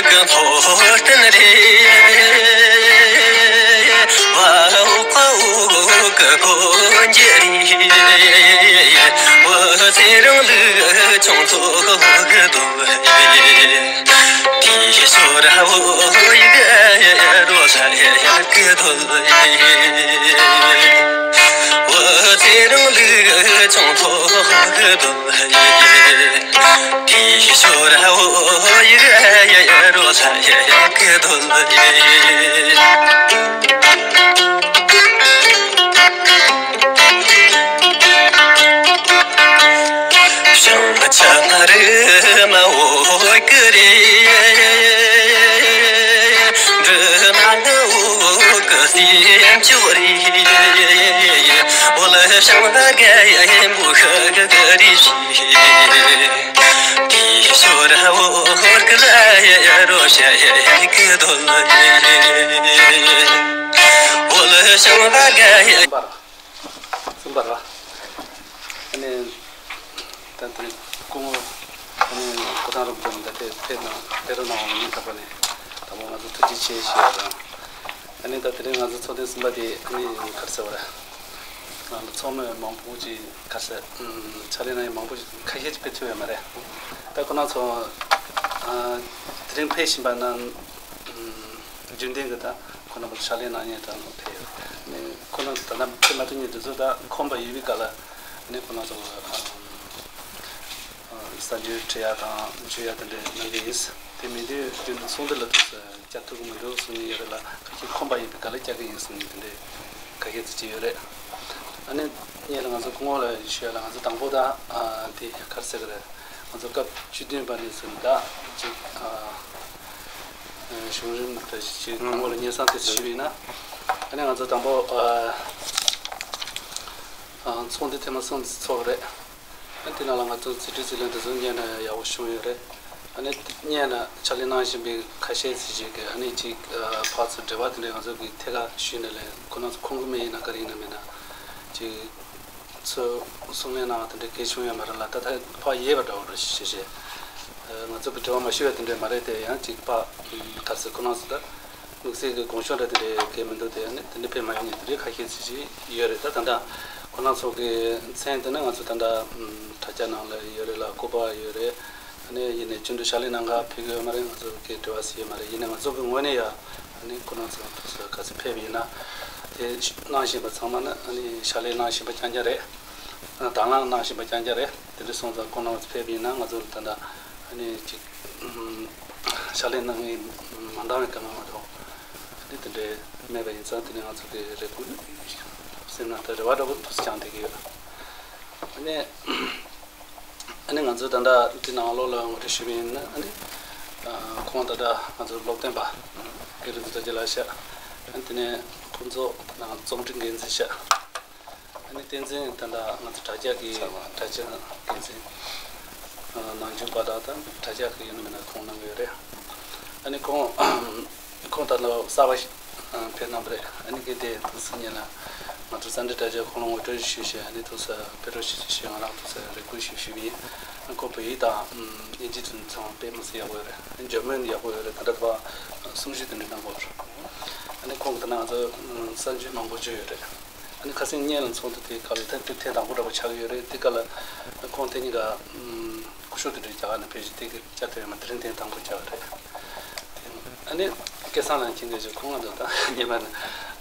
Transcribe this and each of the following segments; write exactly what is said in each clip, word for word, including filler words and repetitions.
གི་མཐོ་བསྟན་རེད། བ་འོག་གི་འོག་གི་གོན་རྒྱུ་རེད། བོད་ཚེ་རིང་ལུགས་ཆུང་ཚོ་གི་དོན། དེའི་ཞོར་བོད་ཡིག་རོ་ས་ཡ་གི་དོན། བོད་ཚེ་རིང་ལུགས་ཆུང་ཚོ་གི་དོན། དེའི་ཞོར་བོད་ཡིག་རོ་ས་ཡ་གི་དོན། བྱང་ཆ་ང་རི་མ་འོ་ཀི་རེད། འབྲི་མ་ང་འོ་ཀི་སེམས་ཅོ་རེད། འོ་ལ་བྱང་ད་ག་ཡ་ཡན་པོ་ཤ་གི་གི་རེད་ཤི། དེའི་ཞོར་འོ་ཀི་ལ་ཡ་ཡ་རོ་ཤ་ཡ་ཡ་གི་དོ་ལ་ཡ། འོ་ལ་བྱང་ད་ག་ཡ། གསུམ་པ་ར། ཨ་ནི། ད་དེ་རིང་སྐུ་ངོ་ཨ་ནི་སྐུ་ཐང་རིན་པོ་ཆེ་ད་ལྟའི་ཕེབས་གནང་ཕེབས་རོགས་གནང་བ་ལ་སྙིང་ཐག་པ་ནས་དང་པོ་ང་ཚོ་ཐུགས་རྗེ་ཆེ་ཞུ་ཡ་དང་། ཨ་ནི་ད་དེ་རིང་ང་ཚོ་ཚོགས་ཐེངས་གསུམ་པ་དེ་ཨ་ནི་ག་རེ་ཟེར་བ་རེད། ང་ཚོ་ཚོགས་མི་མང་པོ་ཅིག་ག་རེ་ཟེར་ཕྱག་ལས་གནང་ཡ་མང་པོ་ཅིག་ཁ་ཤས་ཅིག་ཕེབས་ཐུབ་ཡོད་མ་རེད། ད་ཁོ་ན་ཚོ་དེ་རིང་ཕེབས་བཞིན་པ་རྣམས་རྒྱུན་ལྡན་གྱི་ད། ཁོ་རྣམ་པ་ཕྱག་ལས་གནང་མཁན་དང་ཕེབས་ཡོད། ནས་ཁོ་རྣམ་ད་ལྟ་ཕེབས་མ་ཐུབ་མཁན་དེ་ཚོ་ད་ཁོམ་པ་ཡོད་པའི་སྐབས་ལ་ནས་ཁོ་རྣམ་ཚོ་གསར་འགྱུར་འབྲི་ཡ་དང་བརྗོད་ཡ་དེ་འདྲ་གནང་གི་ཡིན། དེ་མིན་དུས་རྒྱུན་དུ་ཚོགས་འདུ་ལ་ཐུགས་སུ་བཅར་ཐུབ་ཀྱི་མི་འདུག་གསུང་མཁན་ཡོད་རེད་ལ། ཁ་ཤས་ཁོམ་པ་ཡོད་པའི་སྐབས་ལ་བཅར་གི་ཡིན་གསུང་མཁན་དེ་འདྲའི་ཁ་ཤས་ཅིག་ཡོད་རེད། ཨ་ནི་སྔོན་ལ་ང་ཚོ་སྐུ་ངོ་ལ་ཞུ་ཡ་ལ། ང་ཚོ་དང་པོ་ད་དེ་ག་རེ་ཟེར་གི་རེད། ང་ཚོ་སྐབས་བཅུ་བདུན་པ་ནས་བཟུང་ད་ཅིག་གཞུང་རིམ་དུ་ཅིག་སྐུ་ངོ་ལ་སྙན་སེང་དེ་ཞུས་པ་ཡིན་ན། ཨ་ནི་ང་ཚོ་དང་པོ་ཚོགས་འདུ་ཐེངས་མ་གསུམ་ཚོགས་རེད། ཨ་ནི་དེ་ནང་ལ་ང་ཚོ་རྩིས་སྤྲོད་རྩིས་ལེན་དེ་ཚོ་སྔོན་ནས་ཡག་པོ་བྱུང་ཡོད་རེད། ཨ་ནི་སྔོན་ནས་ཕྱག་ལས་གནང་བཞིན་པའི་ཁ་ཤས་ཅིག་གིས་ཨ་ནི་ཅིག་ཕར་ཚུར་འབྲེལ་བ་དེ་འདྲ་ང་ཚོ་གི་ཐད་ཀར་ཞུས་ནས་ལས་ཁོ་རང་ཚོ་ཁོང་གི་མི་ཡིན་ན་ག་རེ་ཡིན་ན་མིན་ན་ཅིག་ཚོས་གསུང་ལན་གནང་བ་དེ་འདྲའི་གལ་བྱུང་ཡོད་མ་རེད་ལ། ད་ལྟ་ཕར་ཡོད་པ་འདྲ་བོ་རེད་ཞེས་བཤད། ང་ཚོ་གི་དྲི་བ་མ་ཞུ་བ་དེ་འདྲ་མ་རེད་དེ། ཡང་ཅིག་ཕར་ག་རེ་ཟེར་ཁོ་རང་ཚོ་ད་དམིགས་བསལ་གྱི་དགོངས་ཞུ་འདྲ་དེ་འདྲའི་གལ་མི་འདུག་དེ་ནི་དེ་འདྲ་ཕེབས་མ་ཡོང་མཁན་དེ་འདྲའི་ཁ་ཤས་ཅིག་ཅིག་ཡོད་རེད། ད་ད་ལྟ་ཁོ་རང་ཚོ་གི་མཚན་དེ་ནི་ང་ཚོ་ད་ལྟ་དྲ་རྒྱ་ནང་ལ་ཡོད་རེད་ལ། སྐུ་པར་ཡོད་རེད། ཨ་ནི་ཡིན་ནའི་རྒྱུན་དུ་ཕྱག་ལས་གནང་ག་ཕེབས་ཀྱི་ཡོད་མ་རེད། ང་ཚོ་གི་དྲི་བ་ཟེར་ཡོད་མ་རེད། ཡིན་ནའི་ང་ཚོ་གི་ངོས་ནས་ཡ་ཨ་ནི་ཁོ་རང་ཚོ་དུས་སུ་ག་ཚོད་ཕེབས་ཡིན་ན་དེ་གནང་བཞིན་པ་ཚང་མ་ནི་ཨ་ནི་ཕྱག་ལས་གནང་བཞིན་པ་རྐྱང་རྐྱང་རེད། དང་བླངས་གནང་བཞིན་པ་རྐྱང་རྐྱང་རེད། དེ་འདྲ་སོང་ཙང་ཁོང་རྣམ་ཚོ་ཕེབས་ཡིན་ན་ང་ཚོ་ད་ལྟ་ཨ་ནི་ཅིག་ཕྱག་ལས་གནང་མཁན་མ་འདང་བའི་དཀའ་ངལ་མ་གཏོགས་ཨ་ནི་དེ་འདྲའི་མེད་པ་ཡིན་ཙང་། དེ་ནི་ང་ཚོ་གི་རེ་སྐུལ་སེམས་ནང་དུ་རེ་བ་འདྲ་པོ་ཐུགས་སུ་བཅངས་བསྡད་ཀྱི་ཡོད། ཨ་ནི་ཨ་ནི་ང་ཚོ་ད་ལྟ་འདི་ནང་ལོགས་ལ་ངོ་སྤྲོད་ཞུས་པ་ཡིན་ན། ཨ་ནི་ཁོང་ད་ལྟ་ང་ཚོ་སློབ་སྟོན་པ་དགེ་ལེགས་རྡོ་རྗེ་ལགས་ཤག་ཨ་ནི་དེ་ནས་ཕུན་ཚོགས་ད་ང་ཚོ་རྩོམ་སྒྲིག་འགན་འཛིན་ཤག་ཨ་ནི་བསྟན་འཛིན་ད་ལྟ་ང་ཚོ་དྲ་རྒྱ་གི་དྲ་རྒྱ་འགན་འཛིན། ནང་འཇུག་པ་དང་ད་དྲ་རྒྱ་གི་ཡིན་ན་མིན་ན་ཁོང་གནང་གི་ཡོད་རེད། ཨ་ནི་ཁོང་ཁོང་ད་ལོ་གསར་པ་ཕེབས་གནང་བ་རེད། ཨ་ནི་གལ་ཏེ་དུས་སུ་ཉིན་ལ་ང་ཚོ་གསར་འགྲེལ་དྲ་རྒྱ་ཁོང་ལ་ངོ་སྤྲོད་ཞུས་བྱས། ཨ་ནི་དུས་སུ་ཕེབས་རོགས་ཞུ་ཞུས་ང་རང་དུས་སུ་རེ་སྐུལ་ཞུས་ཞུས་པ་ཡིན། ཁོང་བོད་ཡིག་དང་དབྱིན་ཇི་དེ་ཚོ་དཔེ་མི་སྲིད་ཡག་པོ་ཡོད་རེད། འཇར་མན་ཡག་པོ་ཡོད་རེད། ད་ལྟ་དུ་བ་གསུང་བཤད་དེ་འདྲ་གནང་གི་ཡོད་རེད། ཨ་ནི་ཁོང་གི་ད་ནང་ང་ཚོ་གསར་འགྱུར་མང་པོ་བརྗོད་ཡོད་རེད། ཨ་ནི་ཁ་སང་སྔོན་ལ་ཚོགས་འདུ་དེའི་སྐབས་ལ་ད་དེ་ཐེངས་དང་པོ་འདྲ་པོ་ཆགས་ཀྱི་ཡོད་རེད། དེ་སྐབས་ལ་ཁོང་དེ་གཉིས་ཀ་སྐུ་ཞབས་དེ་འདྲ་རྒྱ་གར་ནས་ཕེབས་ཤིང་དེ་གི་བཅར་ཐུབ་ཡོད་མ། དེ་རིང་ཐེངས་དང་པོ་བཅར་བ་རེད། ཨ་ནི་སྐལ་བཟང་ལགས་མཁྱེན་གྱི་ཡོད། ཁོང་ང་ཚོ་ད་སྔོན་མ་ནས་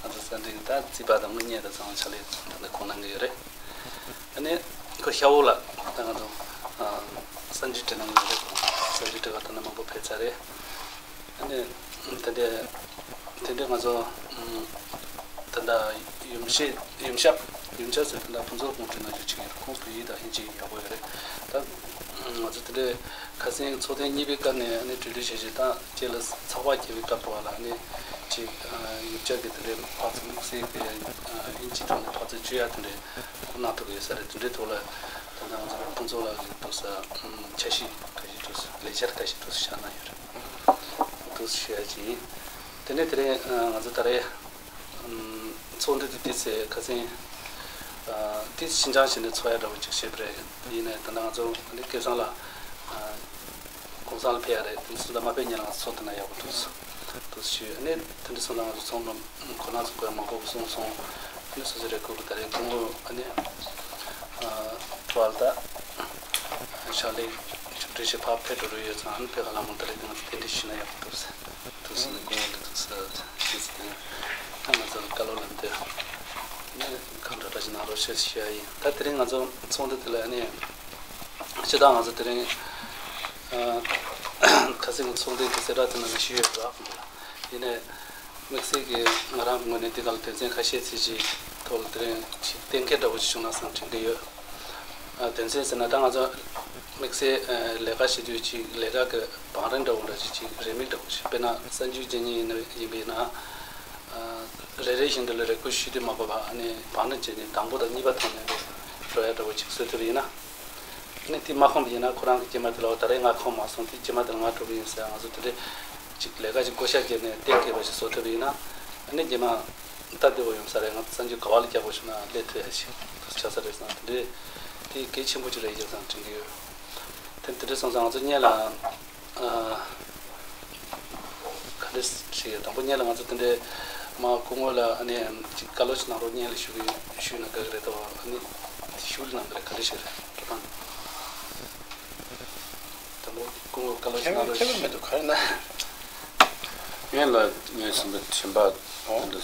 ང་ཚོ་གསར་འགྲེལ་གྱི་ད་རྩིས་པ་དང་དངུལ་གཉེར་དང་ཚང་མ་ཕྱག་ལས་ད་ལྟ་ཁོང་གནང་གི་ཡོད་རེད། ཨ་ནི་ཁོ་ཤ་བོ་ལགས་ད་ང་ཚོ་གསར་འགྱུར་འབྲི་གནང་གི་ཡོད་རེད། གསར་འགྱུར་འབྲི་ག་ད་ནང་མང་པོ་ཕེབས་ཚར་རེད། ཨ་ནི་དེ་འདྲའི་དེ་འདྲའི་ང་ཚོ་ད་ལྟ་ཡུམ་ཤེས་ཡུམ་ཤ་ཡུམ་ཤ་ཟེར་ད་ལྟ་ཕུན་ཚོགས་ཁོང་འབྲི་གནང་རྒྱུ་ཅིག་ཡོད་རེད། ཁོང་བོད་ཡིག་དང་དབྱིན་ཇི་ཡག་པོ་ཡོད་རེད། ད་ང་ཚོ་དེ་འདྲའི་ཁ་སང་ཚོགས་ཐེངས་གཉིས་པའི་སྐབས་ནས་ཨ་ནི་གྲོས་བསྡུར་བྱས་བྱས་ད་རྗེས་ལ་ཚགས་པར་རྒྱག་པའི་སྐབས་དུ་བ་ལ་ཨ་ནི་ཅིག་ཡུམ་ཤ་གི་དེ་འདྲའི་ཕར་ཚུར་དམིགས་བསལ་གྱི་དབྱིན་ཇི་ཐོག་ནས་ཕར་ཚུར་བརྗོད་ཡ་དེ་འདྲའི་གནང་ཐུབ་ཀྱི་ཡོད་ས་རེད། དེ་འདྲའི་ཐོག་ལ་ད་ལྟ་ང་ཚོ་ཕུན་ཚོགས་ལགས་ཀྱིས་འདུག་ས་འཆར་གཞི་འགའ་ཞིག་འདུག་ས་ལས་འཆར་འགའ་ཞིག་འདུག་ས་བཞག་གནང་ཡོད་རེད། འདུག་ས་ཞུ་ཡ་ཅིག་ཡིན། དེ་ནས་དེ་རིང་ང་ཚོ་ད་རེས་ཚོགས་འདུ་དེ་ཏོག་ཙམ་ཁ་སང་ཏོག་ཙམ་ཕྱི་འགྱངས་བྱས་ནས་ཚོགས་ཡ་འདྲ་བོ་ཅིག་བྱས་པ་རེད། ཡིན་ནའི་ད་ལྟ་ང་ཚོ་ཨ་ནི་སྐལ་བཟང་ལགས་སྐུ་ ཚང་ལ་ཕེབས་ཡ་རེད། དེ་ཚོ་ད་མ་ཕེབས་ཉིན་ལ་ང་ཚོ་ཚོགས་ཐུབ་ན་ཡག་པོ་འདུག་འདུག་ཞུས། ཨ་ནི་དེ་འདྲ་སོང་ཙང་ང་ཚོ་ཚོགས་མི་ཁོ་ན་ཚོ་གོ་ཡ་མང་པོ་གསུངས་སོང་། ཨ་ནི་སོ་སོའི་རེ་སྐུལ་གྱི་ད་རེས་སྐུ་ངོ་ཨ་ནི་ཨ་ཐུ་ཨལ་ད་ཤར་ལས་ཆུང་འདྲེ་ཞིག་ཕར་ཕེབས་འགྲོ་རོགས་ཡོད་ཙང་། ཨ་ནི་ཕེབས་ཁ་ལ་མོ་ད་རེས་དེ་ང་ཚོ་རྟེན་འབྲེལ་ཞུས་ན་ཡག་པོ་འདུག་ཟེར། ཐུགས་སུ་ནི་སྐུ་ངོ་འདི་ཐུགས་སུ་ཤེས་ཟིན། ད་ང་ཚོ་བཀའ་སློབ་ལམ་སྟོན་ནི་གང་འདྲ་འདྲ་ཞིག་གནང་རོགས་ཞེས་ཞུ་ཡ་ཡིན། ད་དེ་རིང་ང་ཚོ་ཚོགས་འདུ་དེ་ལ་ནི་སྤྱི་བཏང་ང་ཚོ་དེ་རིང་ཁ་སང་གི་ཚོགས་འདུ་དེ་གསལ་བསྒྲགས་དེ་ནང་ལ་ཞུས་ཡོད་ར། ཡིན་ནའི་དམིགས་བསལ་གྱི་ང་རང་གི་ངོས་ནས་འདི་ག་ལ་དོན་ཚན་ཁ་ཤས་ཚིག་ཅིག་ཐོག་ལ་དེ་རིང་ཞིག་གཏན་འཁེལ་འདྲ་བོ་ཞིག་བྱུང་ན་བསམ་དྲན་གྱི་ཡོད། ཨ་དོན་ཚན་ཟེར་ན་ད་ང་ཚོ་དམིགས་བསལ་ཨ་ལས་ཀ་བྱེད་དུས་ཅིག་ལས་ཀ་གི་བང་རིམ་འདྲ་བོ་འདྲ་ཅིག་ཅིག་རེའུ་མིག་འདྲ་བོ་ཞིག་དཔེར་ན་གསར་འགྱུར་བརྗེ་ཉེས་ཡིན་ན་ཡིན་པས་ན། ཨ་རེ་རེ་བཞིན་དུ་ལ་རེ་སྐུལ་ཞུས་དུས་མ་དགོས་པ་ཨ་ནི་བང་རིམ་བརྗེ་ནས་དང་པོ་དང་གཉིས་པ་ཐོག་ནས་འགྲོ་ཡ་འདྲ་བོ་ཅིག་བཟོ་ཐུབ་པ་ཡིན་ན། ཨ་ནི་དེ་མ་ཁོམ་པ་ཡིན་ན་ཁོ་རང་གི་རྗེས་མ་དེ་ལ་ད་རེས་ང་ཁོམ་མ་སོང་དེ་རྗེས་མ་དེ་ལ་ང་འགྲོ་གི་ཡིན་ཟེར་ང་ཚོ་དེ་འདྲའི་ཅིག་ལས་ཀ་ཅིག་བསྐོ་བཞག་བརྒྱབ་ནས་གཏན་འཁེལ་བ་ཞིག་བཟོ་ཐུབ་པ་ཡིན་ན། ཨ་ནི་རྗེས་མ་སྟབས་བདེ་བོ་ཡོང་ས་རེད། ང་ཚོ་གསར་འགྱུར་ག་བ་ལ་རྒྱག་དགོས་བྱུང་ན་སླེབས་ཐུབ་ཡ་ཞིག་ཆགས་ས་རེད་བསམ། དེ་འདྲའི་དེ་གལ་ཆེན་པོ་ཅིག་རེད་ཡོད་བསམ་དྲན་གྱི་ཡོད། དེ་དེ་འདྲ་སོང་ཙང་ང་ཚོ་སྔོན་ལ་ཨ་ག་འདྲ་ཞིག་ཡོད། དང་པོ་སྔོན་ལ་ང་ཚོ་དེ་འདྲའི་མ་སྐུ་ངོ་ལ་ཨ་ནི་ཅིག་བཀའ་སློབ་ཅིག་གནང་རོགས་སྔོན་ལ་ཞུ་གི་ཞུས་ན་དགའ་གི་རེད་དོ། ཨ་ནི་ཞུ་ལ་གནང་གི་རེད། ག་འདྲ་ཞིག་རེད་འགྲོ་སྟངས། དང་པོ་སྐུ་ངོ་བཀའ་སློབ་ཞིག་གནང་རོགས་ཞུ། ཁྱད་པར་མི་འདུག་ག་རེ་ན། སྔོན་ལ་ངའི་སེམས་པ་ཆེན་པ་འདི་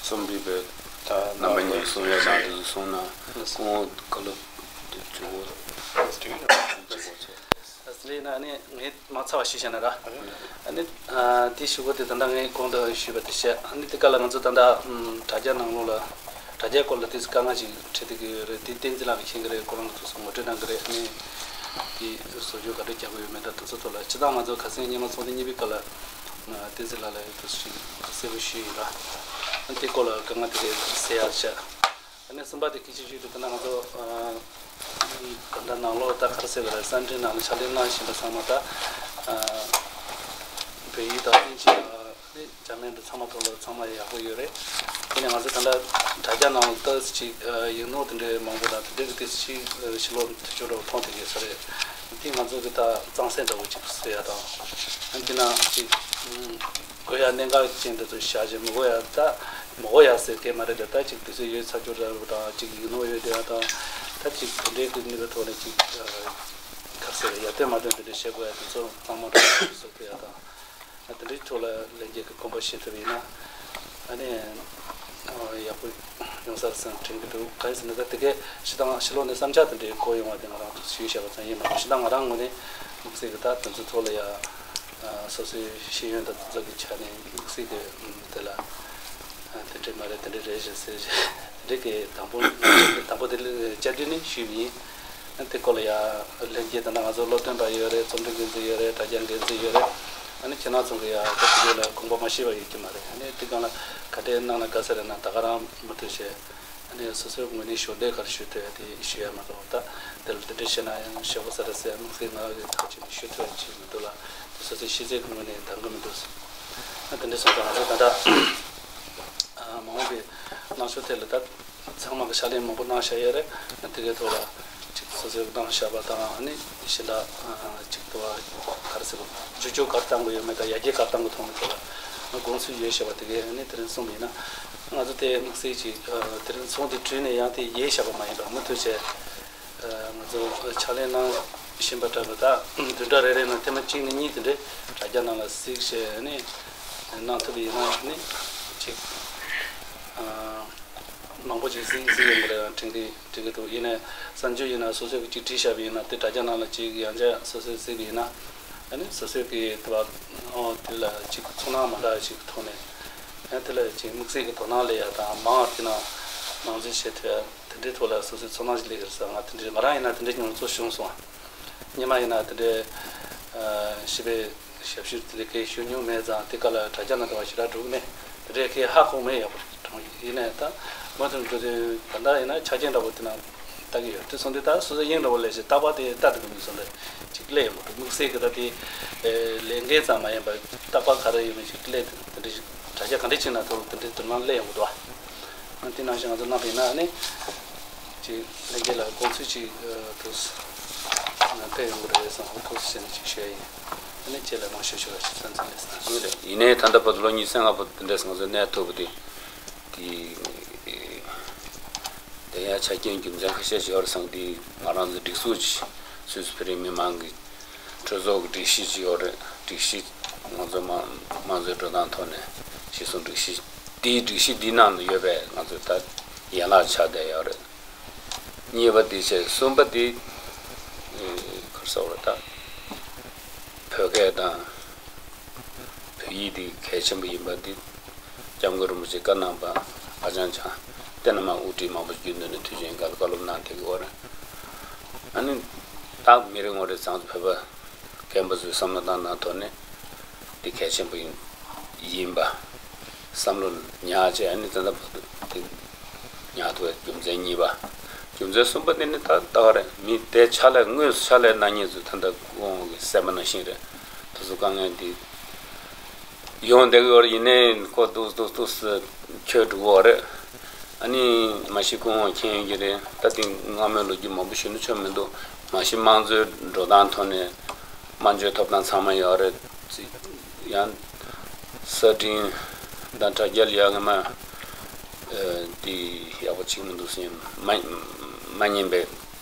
གསུམ་པའི་བའི་རྣམ་པ་གཉིས་གསུང་ཡ་དང་འདི་གསུང་ན་སྐུ་ངོ་བཀའ་སློབ་འདི་བཅུ་གོ་བཅུ་གོ་ཚོ། ཨ་ནི་ངས་མ་ཚར་བ་ཞུས་བྱས་ན་ར། ཨ་ནི་དེ་ཞུ་གོ་དེ་ད་ལྟ་ངས་གོང་དུ་ཞུས་པ་དེ་བཤད། ཨ་ནི་དེ་ག་ལ་ང་ཚོ་ད་ལྟ་དྲ་རྒྱ་ནང་ལོགས་ལ། དྲ་རྒྱའི་སྐོར་ལ་ཏོག་ཙམ་དཀའ་ངལ་ཅིག་འཕྲད་བསྡད་ཀྱི་ཡོད་རེད། དེ་བསྟན་འཛིན་ལགས་ཀྱིས་མཁྱེན་གྱི་རེད། ཁོ་རང་གི་ཐུགས་སུ་ངོ་སྤྲོད་གནང་གི་རེད། ཨ་ནི་དེ་བཟོ་བཅོས་ག་འདྲ་རྒྱག་དགོས་ཡོད་མེད་དང་དེ་ཚོ་ཐོག་ལ་སྤྱིར་བཏང་ང་ཚོ་ཁ་སང་སྔོན་མ་ཚོགས་འདུ་གཉིས་པའི་སྐབས་ལ་བསྟན་འཛིན་ལགས་ལ་ཡང་ཐུགས་སུ་ཞིག་གསལ་པོ་ཞུས་ཡིན་ལ། ཨ་ནི་དེ་སྐོར་ལ་དཀའ་ངལ་དེ་གས་སེལ་ཡག་བྱས། ཨ་ནི་གསུམ་པ་དེ་གལ་ཆེ་ཤོས་དེ་ད་ལྟ་ང་ཚོ་ད་ལྟ་ནང་ལོགས་ད་ག་རེ་ཟེར་བ་རེད། གསར་འཕྲིན་ནང་ལ་ཕྱག་ལས་གནང་བཞིན་པ་ཚང་མ་ད་བོད་ཡིག་དང་དབྱིན་ཇི་དང་། ནི་ཇར་མན་དུ་ཚང་མ་ཐོག་ལ་ཚང་མ་ཡག་པོ་ཡོད་རེད། དེ་ནས་ང་ཚོ་ད་ལྟ་དྲ་རྒྱ་ནང་ལ་ཏོག་ཙམ་ཅིག་ཡིག་ནོར་དེ་འདྲའི་མང་པོ་དང་དེ་འདྲའི་ཏོག་ཙམ་ཅིག་ཕྱི་ལོགས་ཐུག་ཆོག་འདྲ་བོ་མཐོང་བསྡད་ཡོད་ས་རེད། དེ་ང་ཚོ་གི་ད་གཙང་སེལ་འདྲ་བོ་ཅིག་བཟོ་ཡ་དང་། དེ་ན་ཅིག་དགོས་ཡ་གནད་འགག་ཅན་དེ་ཚོ་བཞག་བྱས། མི་དགོས་ཡ་ད་མི་དགོས་ཡ་ཟེར་མཁན་མ་རེད་དེ། ད་ཅིག་དུས་ཚོད་ཡོལ་ཚར་རྒྱུ་འདྲ་བོ་དང་། ཅིག་ཡིག་ནོར་ཡོད་བསྡད་ཡ་དང་། ད་ཅིག་དེ་འདྲའི་གི་ནུས་པའི་ཐོག་ནས་ཅིག་ག་རེ་ཟེར། ཡར་ཐོན་མར་ཐོན་དེ་འདྲ་བྱེད་དགོས་ཡ་དེ་ཚོ་གཙང་མ་འདྲ་བོ་བཟོ་ཐུབ་ཡ་དང་། དེ་འདྲའི་ཐོག་ལ་ལྷན་རྒྱས་ཀྱིས་དགོངས་པ་བཞེས་ཐུབ་པ་ཡིན་ན། ཨ་ནི་ཡག་པོ་ཡོང་ས་རེད་བསམ་དྲན་གྱི་འདུག་གང་ཡིན་ཟེར་ན་ད་དེ་གའི་སྤྱིར་བཏང་ཕྱི་ལོགས་ནས་བསམ་འཆར་དེ་འདྲའི་འཁོར་ཡོང་བ་དེ་ང་རང་ཚོ་ཞུས་བཞག་པ་ཙམ་ཡིན་མ་གཏོགས། སྤྱིར་བཏང་ང་རང་ངོས་ནས་དམིགས་བསལ་གྱི་ད་དེ་ཚོ་ཐོག་ལ་ཡ་སོ་སོའི་ཤེས་ཡོན་དང་དེ་ཚོ་གི་ཆ་ནས་དམིགས་བསལ་གྱི་དེ་ལ་དེ་འདྲ་མ་རེད། དེ་འདྲ་རེད་ཞེས་ཟེར། དེ་འདྲ་གི་དང་པོ་དང་པོ་དེ་བཅར་དུས་ནས་ཞུས་པ་ཡིན། དེ་སྐོར་ལ་ཡ་ལྷན་རྒྱས་དང་ང་ཚོ་སློབ་སྟོན་པ་ཡོད་རེད། རྩོམ་སྒྲིག་འགན་འཛིན་ཡོད་རེད། དྲ་རྒྱ་འགན་འཛིན་ཡོད་རེད། ཨ་ནི་ཁྱེད་རང་ཚོ་གི་ཡ་ད་དེ་ལ་དགོངས་པ་མ་བཞེས་པ་ཡོད་ཀྱི་མ་རེད། ཨ་ནི་དེ་སྒང་ལ་ག་འདྲས་གནང་ན་དགའ་ས་རེད་ན་ད་ག་རང་མུ་མཐུད་བྱས། ཨ་ནི་སོ་སོའི་ངོས་ནས་ཞུ་འདོད་ག་རེ་ཞུ་འདོད་དེ་ཞུ་ཡ་མ་གཏོགས། ད་དེ་ལ་དེ་འདྲས་བྱས་ན་ཡང་ཞེ་པོ་ས་རེད་ཟེར་དམིགས་བསལ་ང་གི་ཐག་གཅོད་ནས་ཞུ་ཐུབ་ཡ་ཅིག་མི་འདུག་ལ། དེ་སོ་སོའི་ཤེས་ཚད་ཀྱི་ངོས་ནས་འདང་གི་མི་འདུག་ཨ་དེ་འདྲས་སོང་ཙང་ང་ཚོ་ད་ལྟ་མ་འོངས་པའི་གནང་ཕྱོགས་ཐད་ལ་ད། ཚང་མ་གི་ཕྱག་ལས་མང་པོ་གནང་བཞག་ཡོད་རེད། དེ་གའི་ཐོག་ལ་ཅིག་སོ་སོས་གནང་བཞག་པ་དང་། ཨ་ནི་གཞན་དག་ཅིག་ཏུ་བ་ག་རེ་ཟེར་བ། འགྱུར་བཅོས་ག་རེ་གཏང་དགོས་ཡོད་མེད་དང་། ཡར་རྒྱས་ག་རེ་གཏང་དགོས་ཐོག་མའི་ཐོག་ལ་དགོངས་ཚུལ་ཡོད་བཞག་པ་དེ་གའི་ཨ་ནི་དེ་རིང་གསུངས་པ་ཡིན་ན། ང་ཚོ་དེ་དམིགས་བསལ་ཅིག་དེ་རིང་ཚོགས་འདུ་གྲོལ་ནས་ཡང་དེ་ཡལ་བཞག་པ་མ་ཡིན་པར་མུ་མཐུད་བྱས། ང་ཚོ་ཕྱག་ལས་གནང་བཞིན་པ་འདྲ་བོ་ད་བདུན་ཕྲག་རེ་རེ་ནང་ཐེངས་མ་གཅིག་ནས་གཉིས་དེ་འདྲའི་དྲ་རྒྱ་ནང་ལ་གཟིགས་བྱས་ནས་གནང་ཐུབ་པ་ཡིན་ན་ནི་ཅིག་མང་པོ་ཅིག་གཟིགས་གཟིགས་ཡོང་གི་རེད། དྲན་གི་དྲན་གི་འདུག་ཡིན་ནའི་གསར་འགྱུར་ཡིན་ན་སོ་སོས་ཀྱི་ཅིག་བྲིས་བཞག་པ་ཡིན་ན་དེ་དྲ་རྒྱ་ནང་ལ་ཅིག་ཡང་བསྐྱར་སོ་སོས་གཟིགས་པ་ཡིན་ན། ཨ་ནི་སོ་སོས་ཀྱི་དེ་བ་ཨོ་དེ་ལ་ཅིག་ཚོར་སྣང་མ་འདྲ་ཅིག་ཐོག་ནས། ཡང་དེ་ལ་ཅིག་དམིགས་བསལ་གྱི་དོ་སྣང་སླེབས་ཡ་དང་། མང་བ་དེ་ན་ནང་འཛུལ་བྱེད་ཐུབ་ཡ། དེ་འདྲའི་ཐོག་ལ་སོ་སོའི་ཚོར་སྣང་ཞིག་སླེབས་ཀྱི་རེད་ཟེར། ང་དེ་འདྲའི་ང་རང་ཡིན་ན་དེ་འདྲའི་མྱོང་ཚོར་བྱུང་སོང་། སྔོན་མ་ཡིན་ན་དེ་འདྲའི་ཨ་ཞིབ་པའི་ཞབས་ཞུ་དེ་འདྲའི་གས་ཞུ་མྱོང་མེད་ཙང་། དེ་ག་ལ་དྲ་རྒྱ་ནང་དུ་བ་ཞེ་དྲག་འགྲོ་གི་མེད། དེ་འདྲའི་གས་ཧ་གོ་མེད། ཡག་པོ་དྲང་ཡིན་ནའི་ད་མུ་མཐུད་འགྲོ་དུས་ད་ལྟ་ཡིན་ན་ཆ་རྐྱེན་འདྲ་བོ་དེ་ན་ལྟ་གི་ཡོད། དེ་སོང་དུས་ད་སོ་སོ་དབྱིངས་འདྲ་བོ་ལས་ཞེ་རྟག་པར་དེ་ལྟ་དགོས་མིན་སོང་ལས་ཅིག་སླེབས་ཡོང་གི་འདུག་དམིགས་བསལ་གྱི་ད་དེ་ལས་འགན་ཙམ་མ་ཡིན་པར་རྟག་པར་ག་རེ་ཡོད་མེད་ཅིག་སླེབས། དེ་འདྲ་ཞིག་དྲ་རྒྱ་ག་འདྲ་ཅིག་ན་ཐོག་དེ་འདྲའི་དོ་སྣང་སླེབས་ཡོང་གི་འདུག་ཨ་དེ་ནང་བཞིན་ང་ཚོ་གནང་བ་ཡིན་ན་ནི་ཅིག་ལྷན་རྒྱས་ལ་དགོངས་ཚུལ་ཅིག་ཐུགས་སུ་ཕེབས་ཡོང་གི་རེད་བསམ། ཐུགས་སུ་བཞེས་ནས་ཅིག་ཞུ་ཡ་ཡིན། ལན་བཅས་ལ་ལོངས་སྤྱོད་ཤོར་བ་ཞིག་ཚོད་འཛིན་ལས་སྣ་ཚོགས་རེད། ཡིན་ནའི་ད་ལྟ་བར་དུ་ལོ་ཉི་ཤུ་རྩ་ལྔ་བར་དུ་འདི་འདྲས་ང་ཚོ་གནས་ཐུབ་པ་དེ་དེ་དེ་ཡང་ཆ་རྐྱེན་རྒྱུ་མཚན་ཁ་ཤས་ཤིག་ཡོད་རེད་བསམ་གི། དེ་ང་རང་ཚོ་སྒྲིག་འཛུགས་ཀྱི་སུད་སི་བོད་རིགས་མི་མང་གི་གྲོས་ཚོགས་ཀྱི་སྒྲིག་གཞི་ཅིག་ཡོད་རེད། སྒྲིག་གཞི་ང་ཚོ་དམངས་དམངས་གཙོའི་འགྲོ་སྟངས་ཐོག་ནས་གཞི་བཟུང་སྒྲིག་གཞི། དེའི་སྒྲིག་གཞི་འདིའི་ནང་དུ་ཡོད་པའི་ང་ཚོ་ད་ཡན་ལག་ཆགས་བསྡད་ཡོད་རེད། གཉིས་པ་དེ་བྱས། གསུམ་པ་དེ་ཨེ་ག་རེ་ཟེར་དགོས་རེད། ད་བོད་སྐད་དང་བོད་ཡིག་དེ་གལ་ཆེན་པོ་ཡིན་པ་དེ་སྐྱབས་མགོན་རིན་པོ་ཆེས་བཀའ་གནང་པ། ཨ་ཅང་ཅང་། བསྟན་ནག་དམངས་དབུ་ཁྲིད་མང་པོ་ཞིག་རྒྱུན་དུ་ནས་དུས་ཆེན་སྐབས་ལ་བཀའ་སློབ་གནང་བསྡད་ཀྱི་ཡོད་རེད། ཨ་ནི་ད་མི་རེ་ངོ་རེ་ཚང་བོད་པ་རྒན་པ་ཚོས་བསམ་བློ་བཏང་གནང་ཐོག་ནས་དེ་གལ་ཆེན་པོ་ཡིན་ཡིན་པ་བསམ་བློ་ཉར་བྱས། ཨ་ནི་ད་ལྟ་བར་དུ་དེ་ཉར་ཐུབ་པའི་རྒྱུ་མཚན་གཉིས་པ། རྒྱུ་མཚན་གསུམ་པ་དེ་ནི་ད་ལྟ་བ་རེད། མི་དེ་ཕྱག་ལས་དངོས་སུ་ཕྱག་ལས་གནང་མཁན་ཚོས་ད་ལྟ་སྐུ་ངོ་གིས་གསལ་པ་ནང་བཞིན་རེད། དེ་ཚོ་དཀའ་ངལ་འདི་ཡོང་བསྡད་ཀྱི་ཡོད་རེད། ཡིན་ནའི་ཁོ་འདུག་འདུག་འདུག་སེ་འཁྱོལ་འགྲོ་གི་ཡོད་རེད། ཨ་ནི་མ་གཞི་སྐུ་ངོ་མཁྱེན་ཡོད་ཀྱི་རེད། ད་དེ་སྔ་མོའི་ལོ་རྒྱུས་མང་པོ་ཞུ་ན་ཆོ་མི་འདུག་མ་གཞི་དམངས་གཙོའི་འགྲོ་སྟངས་ཐོག་ནས་སྨན་བཅོས་ཐོབ་ཐང་ཚང་མ་ཡོད་རེད། ཡང་གསར་འཕྲིན་དང་དྲ་རྒྱ་ལ་ཡ་ང་མ་དེ་ཡག་པོ་བྱེད་ཀྱི་མི་འདུག་ཟེར་མ་མ་ཉན་པའི་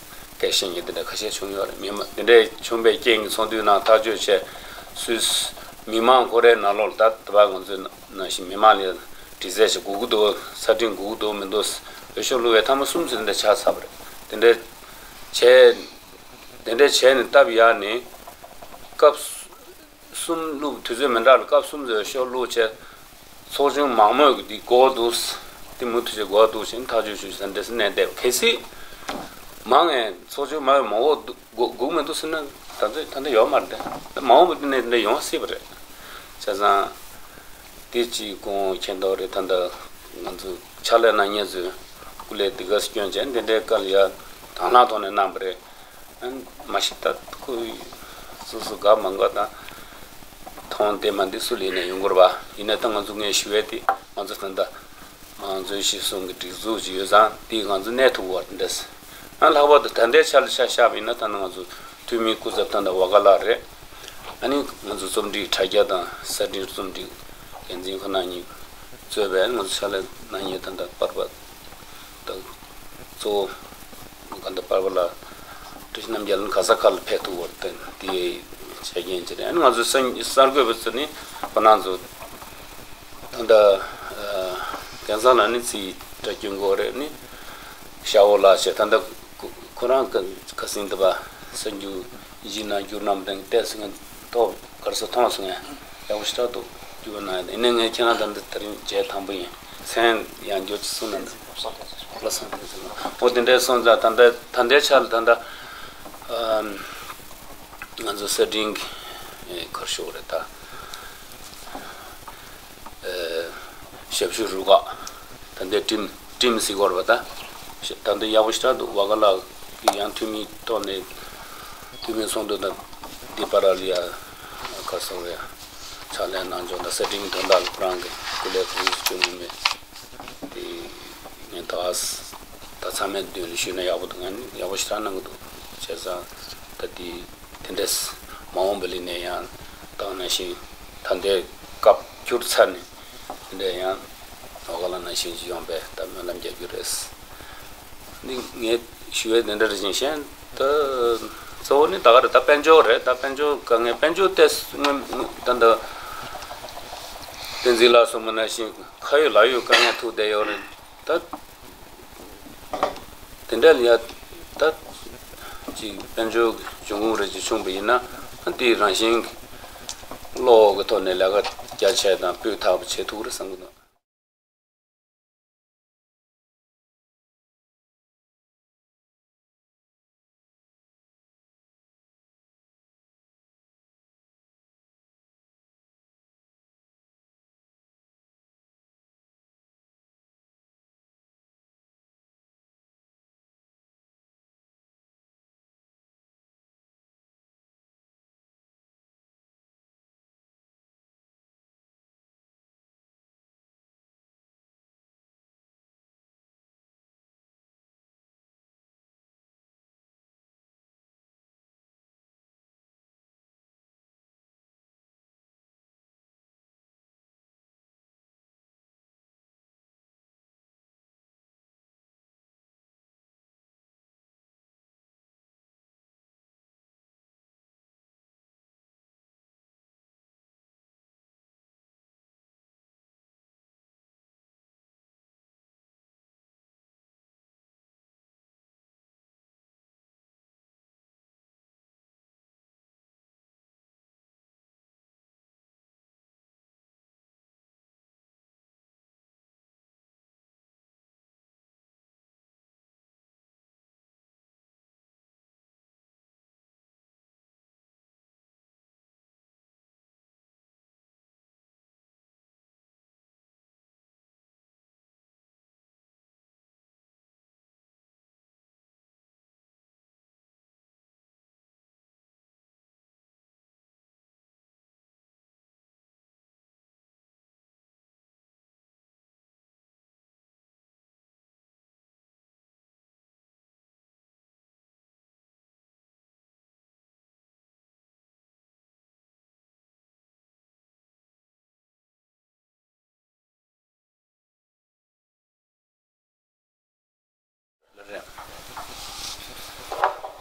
སྐད་བཤད་མཁན་དེ་འདྲ་ཁ་ཤས་བྱུང་ཡོད་རེད། མི་མང་དེ་འདྲ་བྱུང་བའི་རྐྱེན་གྱིས་ཚོགས་འདུའི་ནང་ཐག་གཅོད་བྱས། སུད་སི་མི་མང་ཁོ་རའི་ནང་ལོགས་ལ་ད་ད་བར་ང་ཚོའི་ནང་བཞིན་མི་མང་ལ་དྲི་རྩད་བྱེད་དགོས་ཀྱི་འདུག་གསར་འཕྲིན་དགོས་ཀྱི་འདུག་མི་འདུག་འོས་ཤོག་བླུགས་པའི་ཐེངས་མ་གསུམ་ཙམ་དེ་འདྲ་ཆགས་ཚར་བ་རེད། དེ་འདྲ་བྱས། དེ་འདྲ་བྱས་ནས་སྟབས་ཡག་ནས་སྐབས་གསུམ་བླུགས། དུས་ཚོད་མི་འདྲ་ལ་སྐབས་གསུམ་ཙམ་འོས་ཤོག་བླུགས་བྱས། ཚོགས་ཆུང་མང་མོས་ཀྱིས་འདི་དགོས་འདུག་དེ་མུ་མཐུད་བྱས་དགོས་འདུག་ཟེར་ནས་ཐག་གཅོད་ཞུ་ཟེར་འདྲ་སེ་གནས་བསྡད་པ། གལ་སྲིད་མང་ངན་ཚོགས་ཆུང་མང་བས་མང་བོ་འདུག་དགོས་དགོས་མི་འདུག་ཟེར་ན་ད་ལྟ་ད་ལྟ་ཡོད་མ་རེད་དེ། མ་འོངས་པ་དེ་ནས་དེ་འདྲ་ཡོང་སྲིད་པ་རེད། བྱས་ཙང་དེ་གཅིག་སྐུ་ངོ་མཁྱེན་རྟོགས་རེད། ད་ལྟ་ང་ཚོ་ཕྱག་ལས་གནང་མཁན་ཚོས་སྐུ་ལས་འདི་ག་སྐྱོན་བྱས་འདི་འདྲའི་སྐབས་ལ་ཡ་དང་བླངས་ཐོག་ནས་གནང་པ་རེད། མ་གཞི་ད་ཁོ་སོ་སོ་དགའ་མ་དགའ་དང་མཐོང་བདེ་མ་བདེ་སུ་ལ་ཡིན་ན་ཡོང་དགོས་རེད་པ། ཡིན་ན་ད་ང་ཚོ་ངས་ཞུ་ཡས་དེ་ང་ཚོ་ད་ལྟ་དམངས་གཙོའི་གཞི་བཟུང་གི་སྒྲིག་འཛུགས་ཅིག་ཡོད་ཙང་དེ་ང་ཚོ་གནས་ཐུབ་པ་འདྲ། ཨ་ལྷག་པར་དུ་ད་ལྟའི་ཆ་ལ་ཆ་བཞག་པ་ཡིན་ན་ད་ནི་ང་ཚོ་འཐུས་མི་སྐུ་ཚབ་ད་ལྟ་ཝ་ག་ལགས་རེད། ཨ་ནི་ང་ཚོ་རྩོམ་སྒྲིག་དྲ་རྒྱ་དང་གསར་འཕྲིན་རྩོམ་སྒྲིག་འགན་འཛིན་ཁོ་ན་གཉིས་གཙོས་པའི་ང་ཚོ་ཕྱག་ལས་གནང་མཁན་ད་ལྟ་པར་པ་དང་གཙོ་བོ་ག་འདྲ་པར་པ་ལ་བཀྲ་ཤིས་རྣམ་རྒྱལ་ལ་ག་ས་ག་ལ་ཕེབས་ཐུབ་པར་བརྟེན་དེ་བྱས་རྐྱེན་གྱིས་རེད། ཨ་ནི་ང་ཚོ་གསར་གསར་འགོད་པ་ཚོ་ནི་ཁོ་ན་ཚོ་ད་ལྟ་ཨ་དེང་སང་ལ་ནི་ཚིག་སྒྲ་སྐྱོན་དགོས་རེད། ནི་ཤ་བོ་ལགས་བྱས་ད་ལྟ་ཁོ་ཁོ་རང་ཁ་ཁ་སང་དེ་པ་གསར་འགྱུར་གཞི་ནང་བསྒྱུར་གནང་བ་དང་ཏོག་ཙམ་ཐོག་ག་རེ་ཟེར་མཐོང་སོང་ངས། ཡག་པོ་ཞེ་དྲག་འདུག་སྐྱོར་གནང་ཡ། ཡིན་ནའི་ངས་ཁྱེད་རང་ད་ལྟ་དེ་རིང་མཇལ་དང་པོ་ཡིན། མཚན་ཡང་བསྐྱར་ཅིག་གསུངས་གནང་དང་། བློ་བཟང་བསྟན་འཛིན་ལགས། འོ་དེ་འདྲའི་སོང་ཙང་ད་ལྟ་ད་ལྟའི་ཆ་ལ་ད་ལྟ་ཨམ་ང་ཚོ་གསར་འཕྲིན་གྱི་ག་རེ་ཞུ་དགོས་རེད་ད། ཨ་ཞབས་ཞུ་རུ་ཁག་ད་ལྟའི་ཊིམ་ཊིམ་ཟེར་དགོས་རེད་པ་ད། ད་ལྟ་ཡག་པོ་ཞེ་དྲག་འདུག་ཝ་ག་ལགས་ཀྱིས་ཡང་འཐུས་མིའི་ཐོག་ནས་འཐུས་མིའི་ཚོགས་འདུ་དང་འདི་བར་ལ་ཡ་ག་རེ་ཟེར་དགོས་རེད། ཕྱག་ལས་གནང་ཕྱོགས་དང་གསར་འཕྲིན་གྱི་དོན་དག་ལ་ཁོ་རང་གི་སྐུ་ལས་ཁུར་བཟོ་བྱུང་མེད་མེད་དེ་ངས་ད་ད་ཚང་མའི་མདུན་ལ་ཞུས་ན་ཡག་པོ་འདུག་ང་ནི་ཡག་པོ་ཞེ་དྲག་གནང་གི་འདུག་བྱས་ཙང་ད་འདི་དེ་འདྲས་མ་འོངས་པ་ལ་ནས་ཡང་ད་ནང་བཞིན་ད་ལྟའི་སྐབས་བསྐྱུར་ཚར་ནས་དེ་འདྲས་ཡང་ཝ་ག་ལགས་ནང་བཞིན་ཅིག་ཡོང་པའི་ད་སྨོན་ལམ་རྒྱག་རྒྱུ་རེད། འདི་ངས་ཞུ་ཡས་དེ་འདྲ་རེད། ཅིང་གཞན་ད་གཙོ་བོ་ནི་ད་ག་རེད། ད་དཔལ་འབྱོར་རེད། ད་དཔལ་འབྱོར་དཀའ་ངལ་དཔལ་འབྱོར་ཏོག་ཙམ་སྔོན་ད་ད་བསྟན་འཛིན་ལགས་གསུངས་པ་ནང་བཞིན་ཁ་ཡོད་ལག་ཡོད་དཀའ་ངལ་ཐུག་བསྡད་ཡོད་རེད། ད་དེ་འདྲ་ལ་ཡ་ད་ཅིག་དཔལ་འབྱོར་གྱི་འབྱུང་ཁུངས་རེ་ཅིག་བྱུང་པ་ཡིན་ན་ཨ་དེ་རང་བཞིན་གྱི་གློག་གི་ཐོག་ནས་ལས་ཀ་རྒྱ་ཆེ་དང་སྤུས་དག་པ་བྱེད་ཐུབ་ཀྱི་རེད་བསམ་གྱི་འདུག་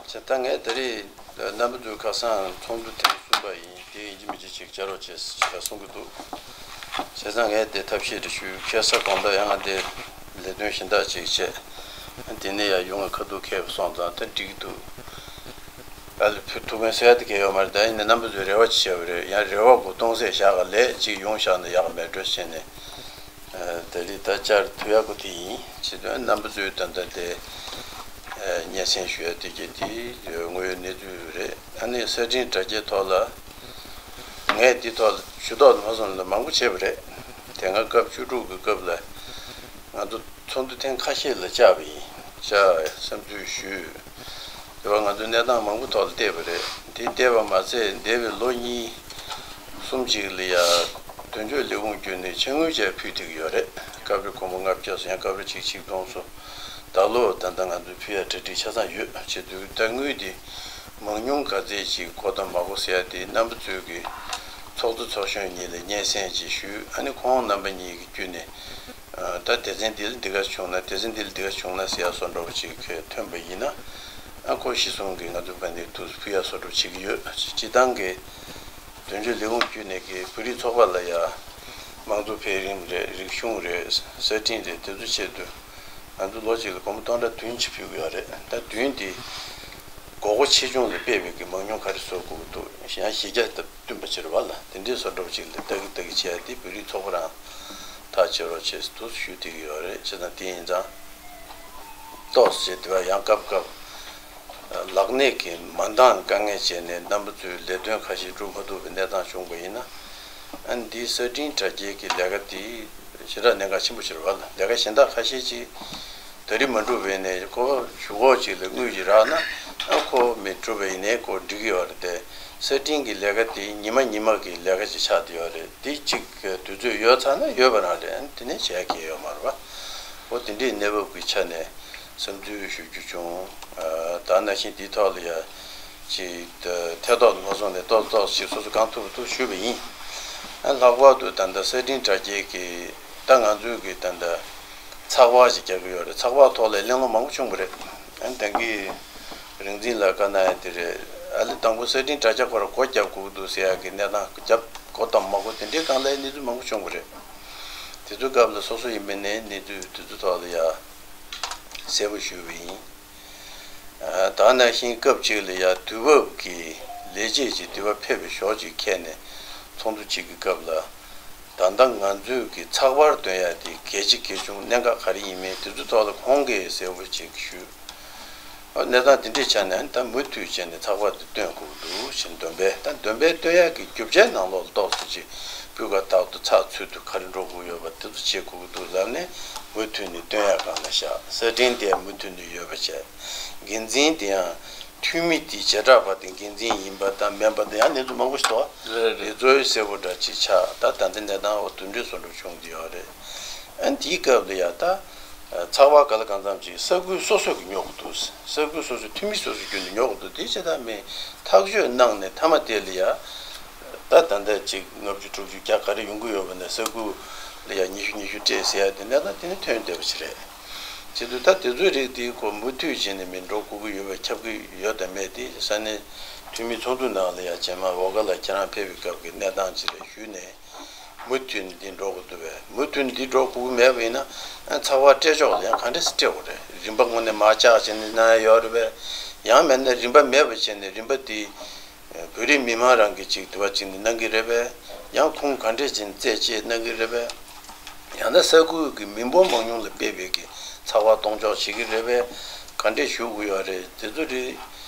བྱས་ཙང་ངས་ད་རེས་རྣམ་པ་ཚོའི་ཁ་སང་ཚོགས་འདུ་ཐེངས་གསུམ་པ་ཡིན། དེ་ཡིན་གཅིག་མིན་གཅིག་ཅིག་བཅར་རོགས་བྱེད་ཟེར་གསུང་གི་འདུག་བྱས་ཙང་ངས་དེ་ཐབས་ཤེས་དེ་ཞུས། ཁ་སང་དགོང་དག་ཡང་ང་དེ་ལས་དོན་གཞན་དག་ཅིག་བྱས། དེ་ནས་ཡང་ཡོང་བའི་ཁ་ཐུག་ཁེལ་སོང་ཙང་ད་འགྲིག་གི་འདུག་ཨ་ལས་ཕུལ་ཐུབ་མཁན་ཟེར་ཡ་དེ་གལ་ཡོད་མ་རེད། ད་ཡིན་ནའི་རྣམ་པ་ཚོས་རེ་བ་ཅིག་བྱས་པ་རེད། ཡང་རེ་བ་དགུ་སྟོང་ཟད་བཞག་ག་ལས་ཅིག་ཡོང་བཞག་ན་ཡག་མེད་འགྲོ་བྱས་ནས། ཨ་ད་རེས་ད་བཅར་ཐུབ་ཡག་པོ་དེ་ཡིན། བྱས་དུས་རྣམ་པ་ཚོས་ད་ལྟ་དེ་ཨ་སྙན་སེང་ཞུ་ཡ་དེ་གྱི་དེ་དངོས་ཡོད་གནས་ཚུལ་རེད། ཨ་ནི་གསར་འཕྲིན་དྲ་རྒྱའི་ཐོག་ལ་ངས་འདི་ཐོག་ལ་ཇུས་གཏོགས་མ་སོང་ལ་མང་པོ་བྱས་པ་རེད། དེ་སྔ་སྐབས་བཅུ་དྲུག་གི་སྐབས་ལ་ང་ཚོ་ཚོགས་འདུ་ཐེངས་ཁ་ཤས་ལ་བཅར་བ་ཡིན། བཅར་བསམ་ཚུལ་ཞུས། དེ་བ་ང་ཚོས་གནས་སྟངས་མང་པོ་ཐོག་ལ་བལྟས་པ་རེད། དེ་བལྟས་པ་མ་ཚད་འདས་པའི་ལོ་གཉིས་གསུམ་ཅིག་ལ་ཡ་དོན་གཅོད་ལས་ཁུངས་བརྒྱུད་ནས་ཕྱི་དངུལ་ཅིག་ཕུལ་ཐུབ་ཀྱི་ཡོད་རེད། སྐབས་རེ་སྒོར་མོ་ལྔ་བརྒྱ་སོ་ཡང་སྐབས་རེ་ཆིག་ཆིག་སྟོང་སོ། ད་ལོ་ད་ལྟ་ང་ཚོས་ཕུལ་ཡ་གྲ་སྒྲིག་ཆ་ཚང་ཡོད། བྱེད་དུས་ད་དངུལ་དེ་མང་ཉུང་ག་ཚད་ཅིག་དགོས་དང་མ་དགོས་ཟེར་ཡ་དེ་རྣམ་པ་ཚོས་ཀྱི་ཚོགས་གཙོ་ཚོགས་གཞོན་གཉིས་ལ་སྙན་སེང་ཅིག་ཞུས། ཨ་ནི་ཁོང་རྣམ་པ་གཉིས་ཀྱི་བརྒྱུད་ནས་ཨ་ད་སྡེ་ཚན་འདི་ལ་འདི་ག་བྱུང་ན་སྡེ་ཚན་འདི་ལ་འདི་ག་བྱུང་ན་ཟེར་ཡ་བཟོ་འདྲ་བོ་ཅིག་ཐོན་པ་ཡིན་ན། ཨ་ཁོ་གཞི་བཟུང་གིས་ང་ཚོ་ག་ནས་དུས་སུ་ཕུལ་ཡ་བཟོ་འདྲ་བོ་བྱེད་ཀྱི་ཡོད། སྤྱི་བཏང་གི་དོན་གཅོད་ལས་ཁུངས་བརྒྱུད་ནས་ཀྱི་བོད་རིགས་ཚོགས་པ་ལ་ཡ་དམངས་གཙོ་འཕེལ་རིམ་རེད། རིག་གཞུང་རེད། གསར་འཕྲིན་རེད། དེ་ཚོ་ཆེད་དུ་ང་ཚོ་ལོ་གཅིག་ལ་སྒོར་མོ་སྟོང་ཕྲག་བདུན་ཅིག་ཕུལ་གྱི་ཡོད་རེད། ད་བདུན་དེ་དགོས་མཁོ་ཆེ་ཆུང་ལ་དཔག་པའི་གི་མང་ཉུང་ག་རེ་བཟོ་དགོས་ཀྱི་འདུག་ཡང་གཞི་རྒྱ་བསྟུན་པ་བྱེད་རོགས་ལ་དེ་འདྲའི་བཟོ་འདྲ་བོ་ཅིག་ལ་ལྟ་གི་ལྟ་གི་བྱས་ཏེ་བོད་རིགས་ཚོགས་པ་རང་ཐག་བཅད་རོགས་བྱས་འདུག་ཞུ་བསྡད་ཀྱི་ཡོད་རེད། བྱས་ཙང་དེ་ཡིན་ཙང་ཏོག་ཙམ་བྱས་དེ་བ་ཡང་སྐབས་སྐབས་ལག་གནས་ཀྱི་མ་འདང་དཀའ་ངལ་བྱས་ནས་རྣམ་པ་ཚོའི་ལས་དོན་ཁ་ཤས་སྒྲུབ་མ་ཐུབ་པའི་གནས་སྟངས་བྱུང་པ་ཡིན་ན། ཨ་འདི་གསར་འཕྲིན་དྲ་རྒྱའི་གི་ལས་ཀ་དེ་ཞེ་དྲག་གནད་འགག་ཆེན་པོ་ཆེ་རེད་བ། ལས་ཀ་གཞན་དག་ཁ་ཤས་ཅིག་ད་རེས་མ་འགྲུབ་པ་ཡིན་ནའི་ཁོ་གཞུག་གུ་ཅིག་ལ་དངུལ་ཅིག་རག་ན་ཨ་ཁོ་མི་འགྲུབ་པ་ཡིན་ནའི་ཁོ་འགྲིག་གི་ཡོད་རེད་དེ། གསར་འཕྲིན་གྱི་ལས་ཀ་དེ་ཉི་མ་ཉི་མ་གི་ལས་ཀ་ཅིག་ཆགས་བསྡད་ཡོད་རེད། དེ་གཅིག་དུས་ཚོད་ཡོལ་ཚར་ན་ཡོལ་བ་རང་རེད། དེ་ནས་བྱས་ཀྱི་ཡོད་མ་རེད་པ། འོ་དེ་འདྲའི་གནས་བབ་ཀྱི་ཆ་ནས་བསམ་ཚུལ་ཞུ་རྒྱུ་བྱུང་། ད་ནང་བཞིན་འདིའི་ཐོག་ལ་ཡ་ཅིག་ཐེ་གཏོགས་མ་སོང་ནས་ཏོག་ཏོག་ཅིག་སོ་སོ་གང་ཐུབ་ཐུབ་ཞུས་པ་ཡིན། ལྷག་པར་དུ་ད་ལྟ་གསར་འཕྲིན་དྲ་རྒྱའི་གི་ད་ང་ཚོའི་གི་ད་ལྟ་ཚགས་པར་ཞིག་རྒྱག་གི་ཡོད་རེད། ཚགས་པར་ཐོག་ལ་གླེང་སློང་མང་པོ་བྱུང་བ་རེད། ཨ་ནི་ད་གིན་རིག་འཛིན་ལགས་བཀའ་གནང་ཡ་དེ་རེད། ཨ་ལེ་དང་པོ་གསར་འཕྲིན་དྲ་རྒྱ་ཁོ་ར་སྒོ་རྒྱབ་དགོས་ཀྱི་འདུག་ཟེར་ཡ་གི་གནས་སྟངས། རྒྱབ་དགོས་དང་མ་དགོས་དེ་འདྲའི་སྒང་ལ་གནས་ཚུལ་མང་པོ་བྱུང་བ་རེད། དེ་ཚོའི་སྐབས་ལ་སོ་སོ་ཡིན་པ་ནས་གནས་ཚུལ་དེ་ཚོའི་ཐོག་ལ་ཡ་གསལ་པོ་ཞུས་པ་ཡིན། ད་ག་ནང་བཞིན་སྐབས་གཅིག་ལ་ཡ་དུས་བབ་ཀྱི་ལས་བྱེད་ཅིག་དུས་བབ་ཕེབས་པའི་ཞོར་ཅིག་འཁེལ་ནས་ཚོགས་འདུ་གཅིག་གི་སྐབས་ལ། ད་ལྟ་ང་ཚོས་ཀྱི་ཚགས་པར་འདོན་ཡ་དེ་གལ་ཆེ་གལ་ཆུང་གནད་འགག་ག་རེ་ཡིན་མིན་དེ་ཚོའི་ཐོག་ལ་ཁོང་གིས་གསལ་པོ་ཅིག་ཞུས། ཨ་གནས་སྟངས་དེ་འདྲའི་ཆ་ནས་ད་མུ་མཐུད་བྱས་ནས་ཚགས་པར་དེ་སྟོན་དགོས་ཀྱི་འདུག་ཅེས་འདོན་པས། ད་འདོན་པའི་སྟོན་ཡ་གི་རྒྱུ་ཆའི་ནང་ལོགས་ལ་ཏོག་ཙམ་ཅིག་སྤུས་ཀ་དག་ཏུ་ཚགས་ཚུད་དུ་ག་རེ་འགྲོ་དགོས་ཡོད་པ་དེ་ཚོ་བྱེད་དགོས་ཀྱི་འདུག་ལབ་ནས་མུ་མཐུད་ནས་སྟོན་ཡ་སྒང་ལ་བཞག་གསར་འཕྲིན་དེ་ཡང་མུ་མཐུད་ནས་ཡོད་པ་བྱས། འགན་འཛིན་དེ་ཡང་འཐུས་མི་དེ་བྱེ་བྲག་པ་དེ་འགན་འཛིན་ཡིན་པ་དང་མིན་པ་དང་ཡང་གནས་ཚུལ་མང་པོ་ཞིག་འདུག་རེད་རེད། དེ་ཚོའི་གསལ་པོ་འདྲ་ཅིག་ཆགས། ད་ད་ལྟ་གནས་སྟངས་འོ་དེ་འདྲའི་བཟོ་འདྲ་བྱུང་བསྡད་ཡོད་རེད། ཨ་ནི་དེའི་སྐབས་ལ་ཡ་ད་ཚགས་པར་ག་ལ་གང་འཚམ་ཅིག་ས་ཁུལ་སོ་སོ་གིས་ཉོ་དགོས་འདུག་ས་ཁུལ་སོ་སོའི་འཐུས་མི་སོ་སོ་བརྒྱུད་ནས་ཉོ་དགོས་འདུག་དེ་བྱས་ད་མི་ཐག་གཅོད་གནང་ནས་མཐའ་མ་དེ་ལ་ཡ་ད་ད་ལྟ་ཅིག་ལྔ་བཅུ་དྲུག་ཅུ་བརྒྱ་ག་རེ་ཡོང་གི་ཡོད་པ་ནས་ས་ཁུལ་ལ་ཡ་ཉི་ཤུ་ཉི་ཤུ་སྤྲད་ཟེར་ཡ་དེ་གནས་སྟངས་དེ་ནི་ཐོན་བསྡད་པ་ཅིག་རེད། བྱེད་དུས་ད་དེ་ཚོའི་རིགས་དེ་ཁོ་མུ་མཐུད་བྱས་ནས་མི་འགྲོ་དགོས་ཀྱི་ཡོད་པ་ཁྱབ་ཀྱི་ཡོད་དམ་མེད་དེ་ས་གནས་འཐུས་མི་ཚོགས་འདུ་ནང་ལ་ཡ་རྗེས་མ་འོག་ག་ལ་ཁྱེད་རང་ཕེབས་པའི་སྐབས་ཀྱི་གནས་སྟངས་ཅིག་ལ་ཞུས་ནས་མུ་མཐུད་ནས་འདི་འགྲོ་དགོས་འདུག་པས། མུ་མཐུད་ནས་འདི་འགྲོ་དགོས་ཀྱི་མེད་པ་ཡིན་ན་ཨ་ཚགས་པར་སྤྲད་ཕྱོགས་ལ་ཡང་ག་འདྲས་སེ་སྤྲད་དགོས་རེད། རིན་པ་དངོས་གནས་མར་བཅག་བྱས་ནས་གནང་ཡ་ཡོད་རེད་པས། ཡང་མེད་ན་རིན་པ་མེད་པ་བྱས་ནས་རིན་པ་དེ་བོད་རིགས་མི་མང་རང་གིས་ཅིག་དུ་བ་ཅིག་ནས་གནང་གི་རེད་པས། ཡང་ཁུངས་ག་འདྲས་ཅིག་ནས་བཙལ་བྱས་གནང་གི་རེད་པས། ཡང་ན་ས་ཁུལ་གྱི་མི་འབོར་མང་ཉུང་ལ་དཔག་པའི་གི་ཚགས་པར་གཏོང་ཕྱོགས་བྱེད་ཀྱི་རེད་པས། ག་འདྲས་ཞུ་དགོས་ཡོད་རེད། དེ་ཚོ་རེད།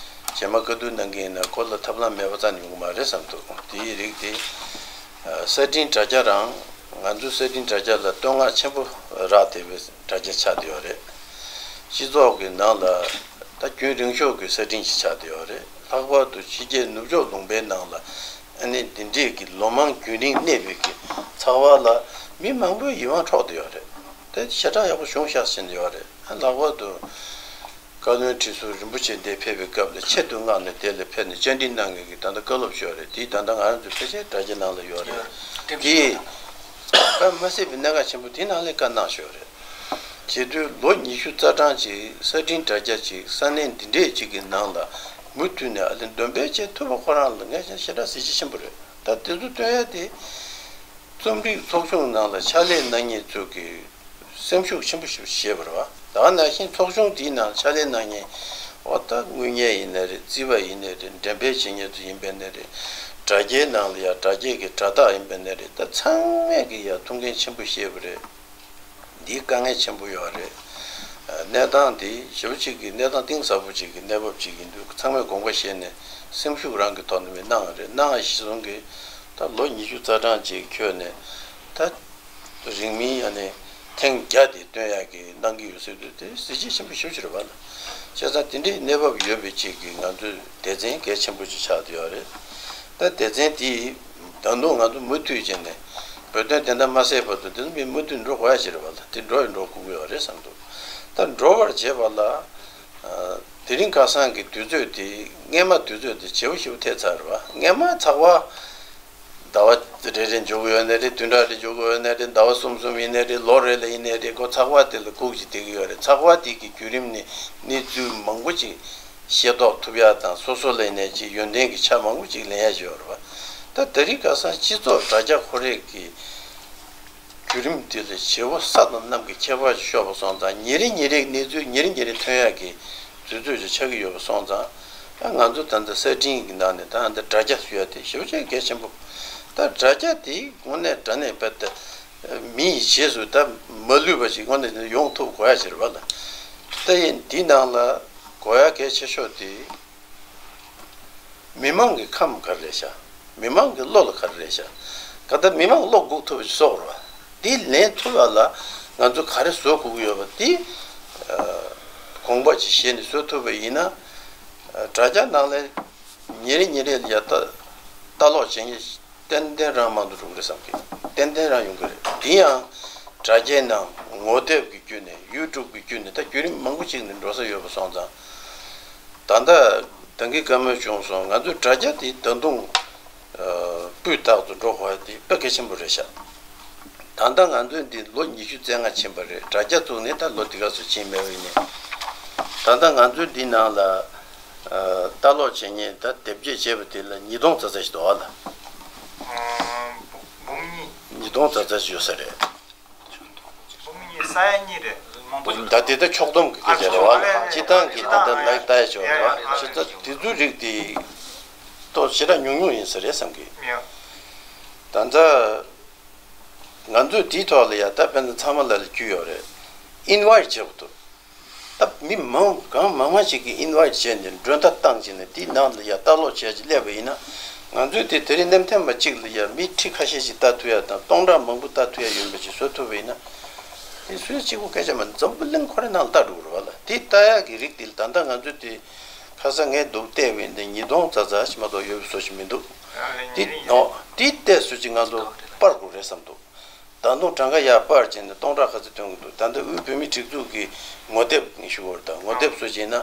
རྗེས་མ་བཀའ་བསྡུར་གནང་གི་ཡིན་ན་ཁོ་ལ་ཐབས་ལམ་མེད་པ་རྩ་ནས་ཡོང་གི་མ་རེད་བསམ་འདུག་དེའི་རིགས་དེ་གསར་འཕྲིན་དྲ་རྒྱ་རང་ང་ཚོའི་གསར་འཕྲིན་དྲ་རྒྱ་ལ་བསྟོད་བསྔགས་ཆེན་པོ་རག་བསྡད་པའི་དྲ་རྒྱ་ཆགས་བསྡད་ཡོད་རེད། སྤྱི་ཚོགས་ཀྱི་ནང་ལ་ད་རྒྱུན་རིང་ཤོས་ཀྱི་གསར་འཕྲིན་ཞིག་ཆགས་བསྡད་ཡོད་རེད། ལྷག་པར་དུ་ཕྱི་རྒྱལ་ནུབ་ཕྱོགས་ལུང་པའི་ནང་ལ་ཨ་ནི་འདི་འདྲས་ཀྱི་ལོ་མང་རྒྱུན་རིང་གནས་པའི་གི་ཚགས་པར་ལ་མི་མང་པོའི་ཡིད་དབང་འཕྲོག་བསྡད་ཡོད་རེད། དེ་ཞེ་དྲག་ཡག་པོ་བྱུང་ཤག་ཟེར་གྱི་ཡོད་རེད། ལྷག་པར་དུ་བཀའ་བློན་ཁྲི་ཟུར་རིན་པོ་ཆེ་འདིར་ཕེབས་པའི་སྐབས་ལ་ཆེད་དུ་མངགས་ནས་དེ་ལ་ཕེབས་ནས་བཅར་འདྲི་གནང་མཁན་གྱི་ད་ལྟ་བཀའ་སློབ་ཞུ་བ་རེད། དེའི་ད་ལྟ་ང་རང་ཚོའི་ཕལ་ཆེར་དྲ་རྒྱ་ནང་ལ་ཡོད་རེད། དེ་བཀའ་མ་གསལ་བའི་གནད་འགག་ཆེན་པོ་དེའི་ནང་ལ་བཀའ་གནང་ཞུ་བ་རེད། བྱེད་དུས་ལོ་ཉི་ཤུ་རྩ་གྲངས་ཅིག་གསར་འཕྲིན་དྲ་རྒྱ་ཅིག་ས་གནས་འདི་འདྲས་ཅིག་གི་ནང་ལ་མུ་མཐུད་ནས་ཨ་ལེ་འདོན་སྤེལ་བྱེད་ཐུབ་པ་ཁོ་རང་ལ་ངས་ཞེ་དྲག་གཟི་བརྗིད་ཆེན་པོ་རེད། ད་དེ་ཚོ་སྟོན་ཡ་དེ་རྩོམ་རིག་ཚོགས་ཆུང་ནང་ལ་ཕྱག་ལས་གནང་མཁན་ཚོ་གི་སེམས་ཤུགས་ཆེན་པོ་ཞིག་བྱས་པ་རེད་བ། ད་ག་ནང་བཞིན་ཚོགས་ཆུང་དེའི་ནང་ཕྱག་ལས་གནང་མཁན་འོ་ད་དངུལ་གཉེར་ཡིན་ནའི་རེད། རྩིས་པ་ཡིན་ནའི་རེད། འགྲེམས་སྤེལ་བྱེད་མཁན་ཚོ་ཡིན་པ་ཡིན་ནའི་རེད། དྲ་རྒྱའི་ནང་ལ་ཡ་དྲ་རྒྱའི་གི་དྲ་བདག་ཡིན་པ་ཡིན་ནའི་རེད། ད་ཚང་མས་གི་ཡ་ཐུགས་འགན་ཆེན་པོ་བཞེས་པ་རེད། འདིའི་དཀའ་ངལ་ཆེན་པོ་ཡོད་རེད། གནས་སྟངས་འདི་ཞེ་པོ་ཅིག་གི་གནས་སྟངས་གཏིང་ཟབ་པོ་ཅིག་གི་གནས་བབ་ཅིག་ཡིན་དུས་ཚང་མས་དགོངས་པ་བཞེས་ནས་སེམས་ཤུགས་རང་གི་ཐོག་ནས་མི་གནང་བ་རེད། གནང་བ་གཞི་བཟུང་གི་ད་ལོ་ཉི་ཤུ་རྩ་གྲངས་ཅིག་འཁྱོལ་ནས་ད་རིང་མིན་ཡང་ནས་ཐེངས་བརྒྱ་དེ་སྟོན་ཡག་གི་གནང་གི་ཡོད་ཟེར་དུས་དེ་གཟི་བརྗིད་ཆེན་པོ་ཞེ་པོ་ཅིག་རེད་བ་ལ། བྱས་ཙང་དེ་འདྲའི་གནས་བབ་ཡོད་པའི་ཅིག་གི་ང་ཚོའི་སྡེ་ཚན་གལ་ཆེན་པོ་ཅིག་ཆགས་བསྡད་ཡོད་རེད། ད་སྡེ་ཚན་དེ་ད་དུང་ང་ཚོ་མུ་མཐུད་བྱས་ནས་བོད་དོན་བདེན་མཐའ་མ་གསལ་བར་དུ་དེ་ཚོ་མི་མུ་མཐུད་འགྲོ་དགོས་ཡ་ཞིག་རེད་བ་ལ། དེ་འགྲོ་ཡི་འགྲོ་དགོས་ཀྱི་ཡོད་རེད་བསམ་འདུག་ད་འགྲོ་བར་བྱེད་པ་ལ་དེ་རིང་ཁ་སང་གི་དུས་ཚོད་དེ་སྔས་མ་དུས་ཚོད་དེ་ཇེ་བོ་ཞེ་བོ་ཐེབས་ཚར་རེད་བ། སྔས་མ་ཚགས་པ་ཟླ་བ་རེ་རེ་འཇོག་གི་ཡོད་ནའི་རེད། བདུན་ཕྲག་རེ་འཇོག་གི་ཡོད་ནའི་རེད། ཟླ་བ་གསུམ་གསུམ་ཡིན་ནའི་རེད། ལོ་རེ་ལ་ཡིན་ནའི་རེད། ཁོ་ཚགས་པ་དེ་ལ་སྒུག་ཅིག་བསྡད་ཀྱི་ཡོད་རེད། ཚགས་པ་དེ་གི་བརྒྱུད་རིམ་ནས་གནས་ཚུལ་མང་པོ་ཅིག་ཤེས་རྟོགས་ཐུབ་ཡ་དང་སོ་སོ་ལ་ཡིན་ནའི་ཅིག་ཡོན་ཏན་གྱི་ཆ་མང་པོ་ཅིག་ལེན་ཡ་ཅིག་ཡོད་རེད་བ། ད་དེ་རིང་ཁ་སང་སྤྱི་ཚོགས་དྲ་རྒྱ་ཁོ་རེ་གི་བརྒྱུད་རིམ་དེ་ལ་བྱེད་པོ་ས་དང་གནམ་གྱི་ཁྱད་པར་ཅིག་ཤོར་བ་སོང་ཙང་ཉིན་རེ་ཉིན་རེ་གནས་ཚུལ་ཉིན་རེ་ཉིན་རེ་ཐོན་ཡག་གི་དུས་ཚོད་ཅིག་ཆགས་ཀྱི་ཡོད་པ་སོང་ཙང་། ད་ང་ཚོ་ད་ལྟ་གསར་འཕྲིན་གྱི་ནང་ནས་ད་ལྟ་དྲ་རྒྱ་ཟེར་ཡ་དེ་ཞེ་པོ་ཅིག་གལ་ཆེན་པོ། ད་དྲ་རྒྱ་དེ་དངོས་གནས་དྲང་གནས་རྦད་དེ་མི་ཡི་རྗེས་སུ་ད་མ་ལུས་པ་ཞིག་དངོས་གནས་ཡོང་ཐུབ་དགོས་ཡ་ཅིག་རེད་བ་ལ། ད་ཡིན་འདི་ནང་ལ་དགོས་ཡ་གལ་ཆེ་ཤོས་དེ། མི་མང་གི་ཁམས་ག་རེ་རེད་ཤག་མི་མང་གི་བློ་ལ་ག་རེ་རེད་ཤག་ག་ད་མི་མང་བློ་འགུག་ཐུབ་པ་ཞིག་བཟོ་དགོས་རེད་བ། འདི་ལེན་ཐུབ་པ་ལ་ང་ཚོ་ག་རེ་བཟོ་དགོས་ཀྱི་ཡོད་པ་འདི་དགོངས་པ་ཅིག་བཞེས་ནས་བཟོ་ཐུབ་པ་ཡིན་ན། དྲ་རྒྱ་ནང་ལ་ཉིན་རེ་ཉིན་རེ་ལ་ཡ་ལྟ་ལྟ་ཀློག་བྱེད་མཁན་ཏན་ཏན་རང་མང་དུ་འགྲོ་གི་རེད་བསམ་གི། ཏན་ཏན་རང་ཡོང་གི་རེད། དེ་ཡང་དྲ་རྒྱའི་ནང་ངོ་དེབ་ཀྱི་བརྒྱུད་ནས་ཡུ་ཊུབ་ཀྱི་བརྒྱུད་ནས་ད་བརྒྱུད་རིམ་མང་པོ་ཅིག་ནས་འགྲོ་ས་ཡོད་པ་སོང་ཙང་། ད་ལྟ་ད་གིན་བཀའ་མོལ་བྱུང་སོང་། ང་ཚོའི་དྲ་རྒྱ་དེ་ད་དུང་སྤུས་དག་ཏུ་འགྲོ་དགོས་ཡ་དེ་དཔེ་གལ་ཆེན་པོ་རེད་ཤག་ད་ལྟ་ང་ཚོའི་འདི་ལོ་ཉི་ཤུ་རྩ་ལྔ་ཕྱིན་པ་རེད། དྲ་རྒྱ་བཙུགས་ནས་ད་ལོ་འདི་ག་ཚོད་ཕྱིན་མེད་པ་ཡིན་ནའི། ད་ལྟ་ང་ཚོའི་འདི་ནང་ལ་ལྟ་ཀློག་བྱེད་མཁན་ད་དེབ་སྐྱེལ་བྱས་པ་དེ་ལ་ཉིས་སྟོང་ཙམ་ཙམ་ཞིག་འདུག་ཨ་ལ། འབུམ་གཉིས། ཉིས་སྟོང་ཙམ་ཙམ་ཞིག་ཡོད་ས་རེད། འབུམ་གཉིས་ས་ཡ་གཉིས་རེད། མང་པོ་ད་ལྟའི་ད་ཕྱོགས་བསྡོམས་ཀྱི་སྐད་ཆ་རེད་བ། ཨ་སྤྱི་བཏང་གི་ད་ལྟ་ལག་ལྟ་ཡ་ཆོག་རེད་བ། སྤྱི་ཚོགས་དེ་ཚོའི་རིགས་དེ་ཏོག་ཞེ་དྲག་ཉུང་ཉུང་ཡིན་ས་རེད་བསམ་གི། ད་ལྟ་ང་ཚོས་དེའི་ཐོག་ལ་ཡ་ད་དཔེར་ན་ཚང་མ་ལ་ལ་རྒྱུས་ཡོད་རེད། ཨིན་ཝའིཊ་བྱེད་དགོས་འདུག་ད་མི་མང་གང་མང་མང་ཞིག་གིས་ཨིན་ཝའིཊ་བྱས་ནས་མགྲོན་བརྡ་བཏང་བྱས་ནས་དེའི་ནང་ལ་ཡ་ལྟ་ཀློག་བྱས་ཅིག་སླེབས་པ་ཡིན་ན། ང་ཚོས་དེ་དེ་རིང་གནམ་ཐང་མ་གཅིག་ལ་ཡ་མི་ཁྲི་ཁ་ཤས་ཤིག་ལྟ་ཐུབ་ཡ་དང་སྟོང་ཕྲག་མང་པོ་ལྟ་ཐུབ་ཡ་ཡོད་པ་ཅིག་བཟོ་ཐུབ་པ་ཡིན་ན། དེ་སུས་གཅིག་པུ་སྐད་ཆ་མ་འཛམ་བུ་གླིང་ཁོ་རའི་ནང་ལ་ལྟ་འགྲོ་གི་རེད་བ་ལ། དེ་ལྟ་ཡག་གི་རིགས་དེ་ལ་ད་ལྟ་ང་ཚོས་དེ་ཁ་སང་ངས་འདུག་བལྟས་པ་ཡིན་ཏེ་ཉིས་སྟོང་ཙམ་ཙམ་ཞིག་མ་གཏོགས་ཡོད་པའི་བཟོ་ཞིག་མི་འདུག་དེ་ནོ་དེ་བལྟས་སུ་ཅིག་ང་ཚོ་སྤར་དགོས་རེད་བསམ་འདུག་ད་དུང་གྲངས་ཀ་ཡར་སྤར་བྱས་ནས་སྟོང་ཕྲག་ག་ཚོད་ཐོན་གྱི་འདུག་ད་ལྟ་དབུས་བོད་མིའི་སྒྲིག་འཛུགས་ཀྱི་ངོ་དེབ་ངས་ཞུ་བར་དང་ངོ་དེབ་བཟོ་བྱས་ན་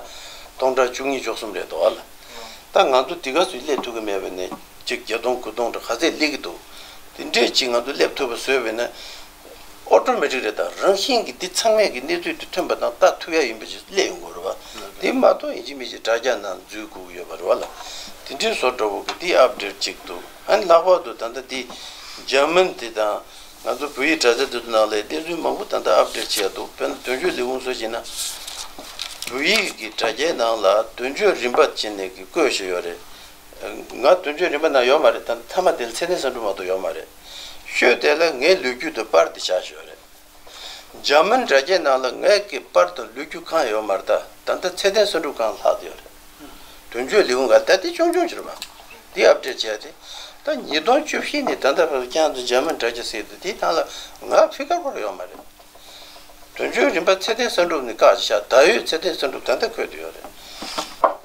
སྟོང་ཕྲག་བཅུ་གཉིས་བཅུ་གསུམ་རེད་འདུག་ཨ་ལ། ད་ང་ཚོ་འདི་ག་ཚོད་སླེབས་ཐུབ་ཀྱི་མེད་པ་ནས་གཅིག་བརྒྱད་སྟོང་དགུ་སྟོང་འདྲ་ག་ཚད་སླེབས་ཀྱི་འདུག་དེ་འདྲས་ཅིག་ང་ཚོ་སླེབས་ཐུབ་པ་བཟོས་པས་ན། ཨོ་ཊོ་མེ་ཊིག་རེད། ད་རང་བཞིན་གྱིས་འདི་ཚང་མས་ཀྱི་གནས་ཚུལ་དེ་ཐོན་པ་དང་ལྟ་ཐུབ་ཡ་ཡིན་པ་ཞིག་སླེབས་ཡོང་དགོས་རེད་བ། དེ་མ་གཏོགས་ཡིན་གཅིག་མིན་གཅིག་དྲ་རྒྱ་ནང་འཛུལ་དགོས་ཀྱི་ཡོད་པ་རེད་བ་ལ། དེ་འདྲའི་བཟོ་འདྲ་བོ་གི་དེ་ཨབ་ཌེཊ་ཅིག་འདུག་ཨ་ནི་ལྷག་པར་དུ་ད་ལྟ་དེ་འཇར་མན་དེ་དང་ང་ཚོ་བོད་ཡིག་དྲ་ཚིགས་དེ་ཚོ་ནང་ལ་གནས་ཚུལ་མང་པོ་ད་ལྟ་ཨབ་ཌེཊ་བྱས་ཡ་འདུག་དཔེར་ན་དོན་གཅོད་ལས་ཁུངས་སུ་བྱས་ན། བོད་ཡིག་གི་དྲ་རྒྱའི་ནང་ལ་དོན་གཅོད་རིམ་པ་བྱས་ནས་ཀྱི་བཀོད་བཞག་ཡོད་རེད། ང་དོན་གཅོད་རིམ་པ་ནང་ཡོད་མ་རེད། ད་མཐའ་མ་དེ་ལ་ཚེ་བརྟན་བསམ་གྲུབ་མ་གཏོགས་ཡོད་མ་རེད། ཤོད་དེ་ལ་ངའི་ལོ་རྒྱུས་དང་པར་དེ་བཞག་ཡོད་རེད། འཇར་མན་དྲ་རྒྱའི་ནང་ལ་ངའི་གི་པར་དང་ལོ་རྒྱུས་གང་ཡོད་མ་རེད། ད་ད་ལྟ་ཚེ་བརྟན་བསམ་གྲུབ་སྒང་ལྷག་བསྡད་ཡོད་རེད། དོན་གཅོད་ལས་ཁུངས་ག་ད་དེ་ཆུང་ཆུང་ཅིག་རེད་མ། དེ་ཨབ་ཌེཊ་བྱས་ཏེ། ད་ཉིས་སྟོང་བཅུ་བཞི་ནས་ད་ལྟ་བར་དུ་ཀྱང་དུ་འཇར་མན་དྲ་རྒྱ་ཟེར་དུས་དེའི་ནང་ལ་ང་ཕི་ཀར་ཁོ་ར་ཡོད་མ་རེད། དོན་གཅོད་རིམ་པ་ཚེ་བརྟན་བསམ་གྲུབ་ནས་བཀག་ཅིག་བཞག་ད་ཡོད་ཚེ་བརྟན་བསམ་གྲུབ་ད་ལྟ་འཁོད་དུ་ཡོད་རེད།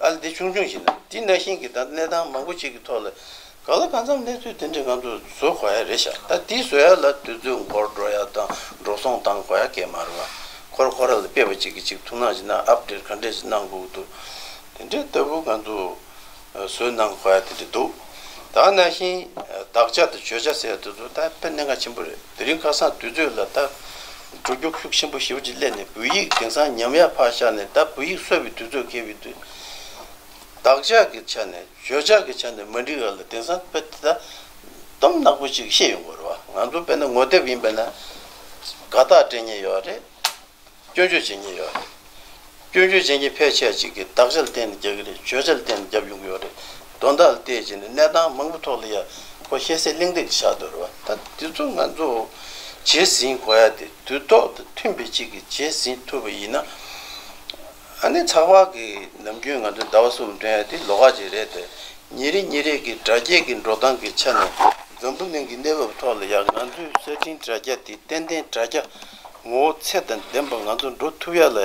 ཨ་ལ་འདི་ཆུང་ཆུང་ཞིག་ན་འདི་ནང་བཞིན་གྱི་ད་གནས་སྟངས་མང་པོ་ཅིག་གི་ཐོག་ལ་ག་ལ་གང་འཚམ་གནས་ཚུལ་དེ་འདྲས་ང་ཚོ་བཟོ་དགོས་ཡ་རེད་ཤག་ད་འདི་བཟོ་ཡ་ལ་དུས་ཚོད་འགོར་འགྲོ་ཡ་དང་འགྲོ་སོང་བཏང་དགོས་ཡ་གས་མ་རེད་བ། ཁོ་ར་ཁོ་ར་ལ་དཔེ་བ་ཅིག་གིས་ཅིག་ཐུགས་སྣང་ཞིག་གནང་ཨབ་ཌེཊ་ག་འདྲས་ཞིག་གནང་དགོས་ཀྱི་འདུག་དེ་འདྲས་ལྟ་བུ་ང་ཚོ་བཟོས་གནང་དགོས་ཡ་དེ་འདྲས་འདུག་ད་ནང་བཞིན་དག་ཆ་དང་བརྗོད་བྱ་ཟེར་ཡ་དེ་ཚོ་ད་དཔེ་གནད་འགག་ཆེན་པོ་རེད། དེ་རིང་ཁ་སང་དུས་ཚོད་ལ་ད་ འགྲོ་རྒྱུག་ཤུགས་ཆེན་པོ་ཞེ་པོ་ཅིག་སླེབས་ནས་བོད་ཡིག་དེང་སང་ཉམས་ཡག་ཕར་བཞག་ནས། ད་བོད་ཡིག་གསོ་བའི་དུས་ཚོད་འཁེལ་བའི་དུས། དག་ཆ་གི་ཆ་ནས། བརྗོད་བྱ་གི་ཆ་ནས་མ་འགྲིག་ཡག་ལ་དེང་སང་དཔེ་ད་སྟོབས་ནག་པོ་ཅིག་ཤེས་ཡོང་གི་རེད་བ། ང་ཚོ་དཔེར་ན་ངོ་དེབ་ཡིན་པ་ན་དགའ་རྟགས་སྤྲད་མཁན་ཡོད་རེད། སྐྱོན་བརྗོད་བྱེད་མཁན་ཡོད་རེད། སྐྱོན་བརྗོད་བྱེད་མཁན་ཕལ་ཆེར་ཅིག་གིས་དག་ཆ་ལ་བརྟེན་ནས་རྒྱག་གི་རེད། བརྗོད་བྱ་ལ་བརྟེན་ནས་རྒྱབ་ཡོང་གི་ཡོད་རེད། དོན་དག་ལ་བལྟས་བྱས་ནས་གནས་སྟངས་མང་པོ་ཐོག་ལ་ཡ་ཁོ་ཤེས་གསལ་གླེང་སྟེགས་ཀྱི་ཆགས་སྡོད་རེད་བ། ད་དེ་ཚོ་ང་ཚོ་བྱེད་ཟིན་དགོས་ཡ་དེ་དུས་ཐོག་ཏུ་མཐུན་པའི་ཅིག་གིས་བྱེད་ཟིན་ཐུབ་པ་ཡིན་ན། ཨ་ནི་ཚགས་པར་གྱི་ནམ་རྒྱུན་ང་ཚོ་ཟླ་བ་གསུམ་ཐོན་ཡ་དེ་ལོགས་ཀ་ཅིག་རེད་དེ། ཉིན་རེ་ཉིན་རེ་གི་དྲ་རྒྱའི་གི་འགྲོ་སྟངས་ཀྱི་ཆ་ནས་འཛམ་བུ་གླིང་གི་གནས་བབ་ཐོག་ལ་ཡང་ང་ཚོའི་གསར་འཕྲིན་དྲ་རྒྱ་དེ་ཏན་ཏན་དྲ་རྒྱ་ངོ་བོ་ཚད་དང་ལྡན་པ་ང་ཚོ་འགྲོ་ཐུབ་ཡ་ལ་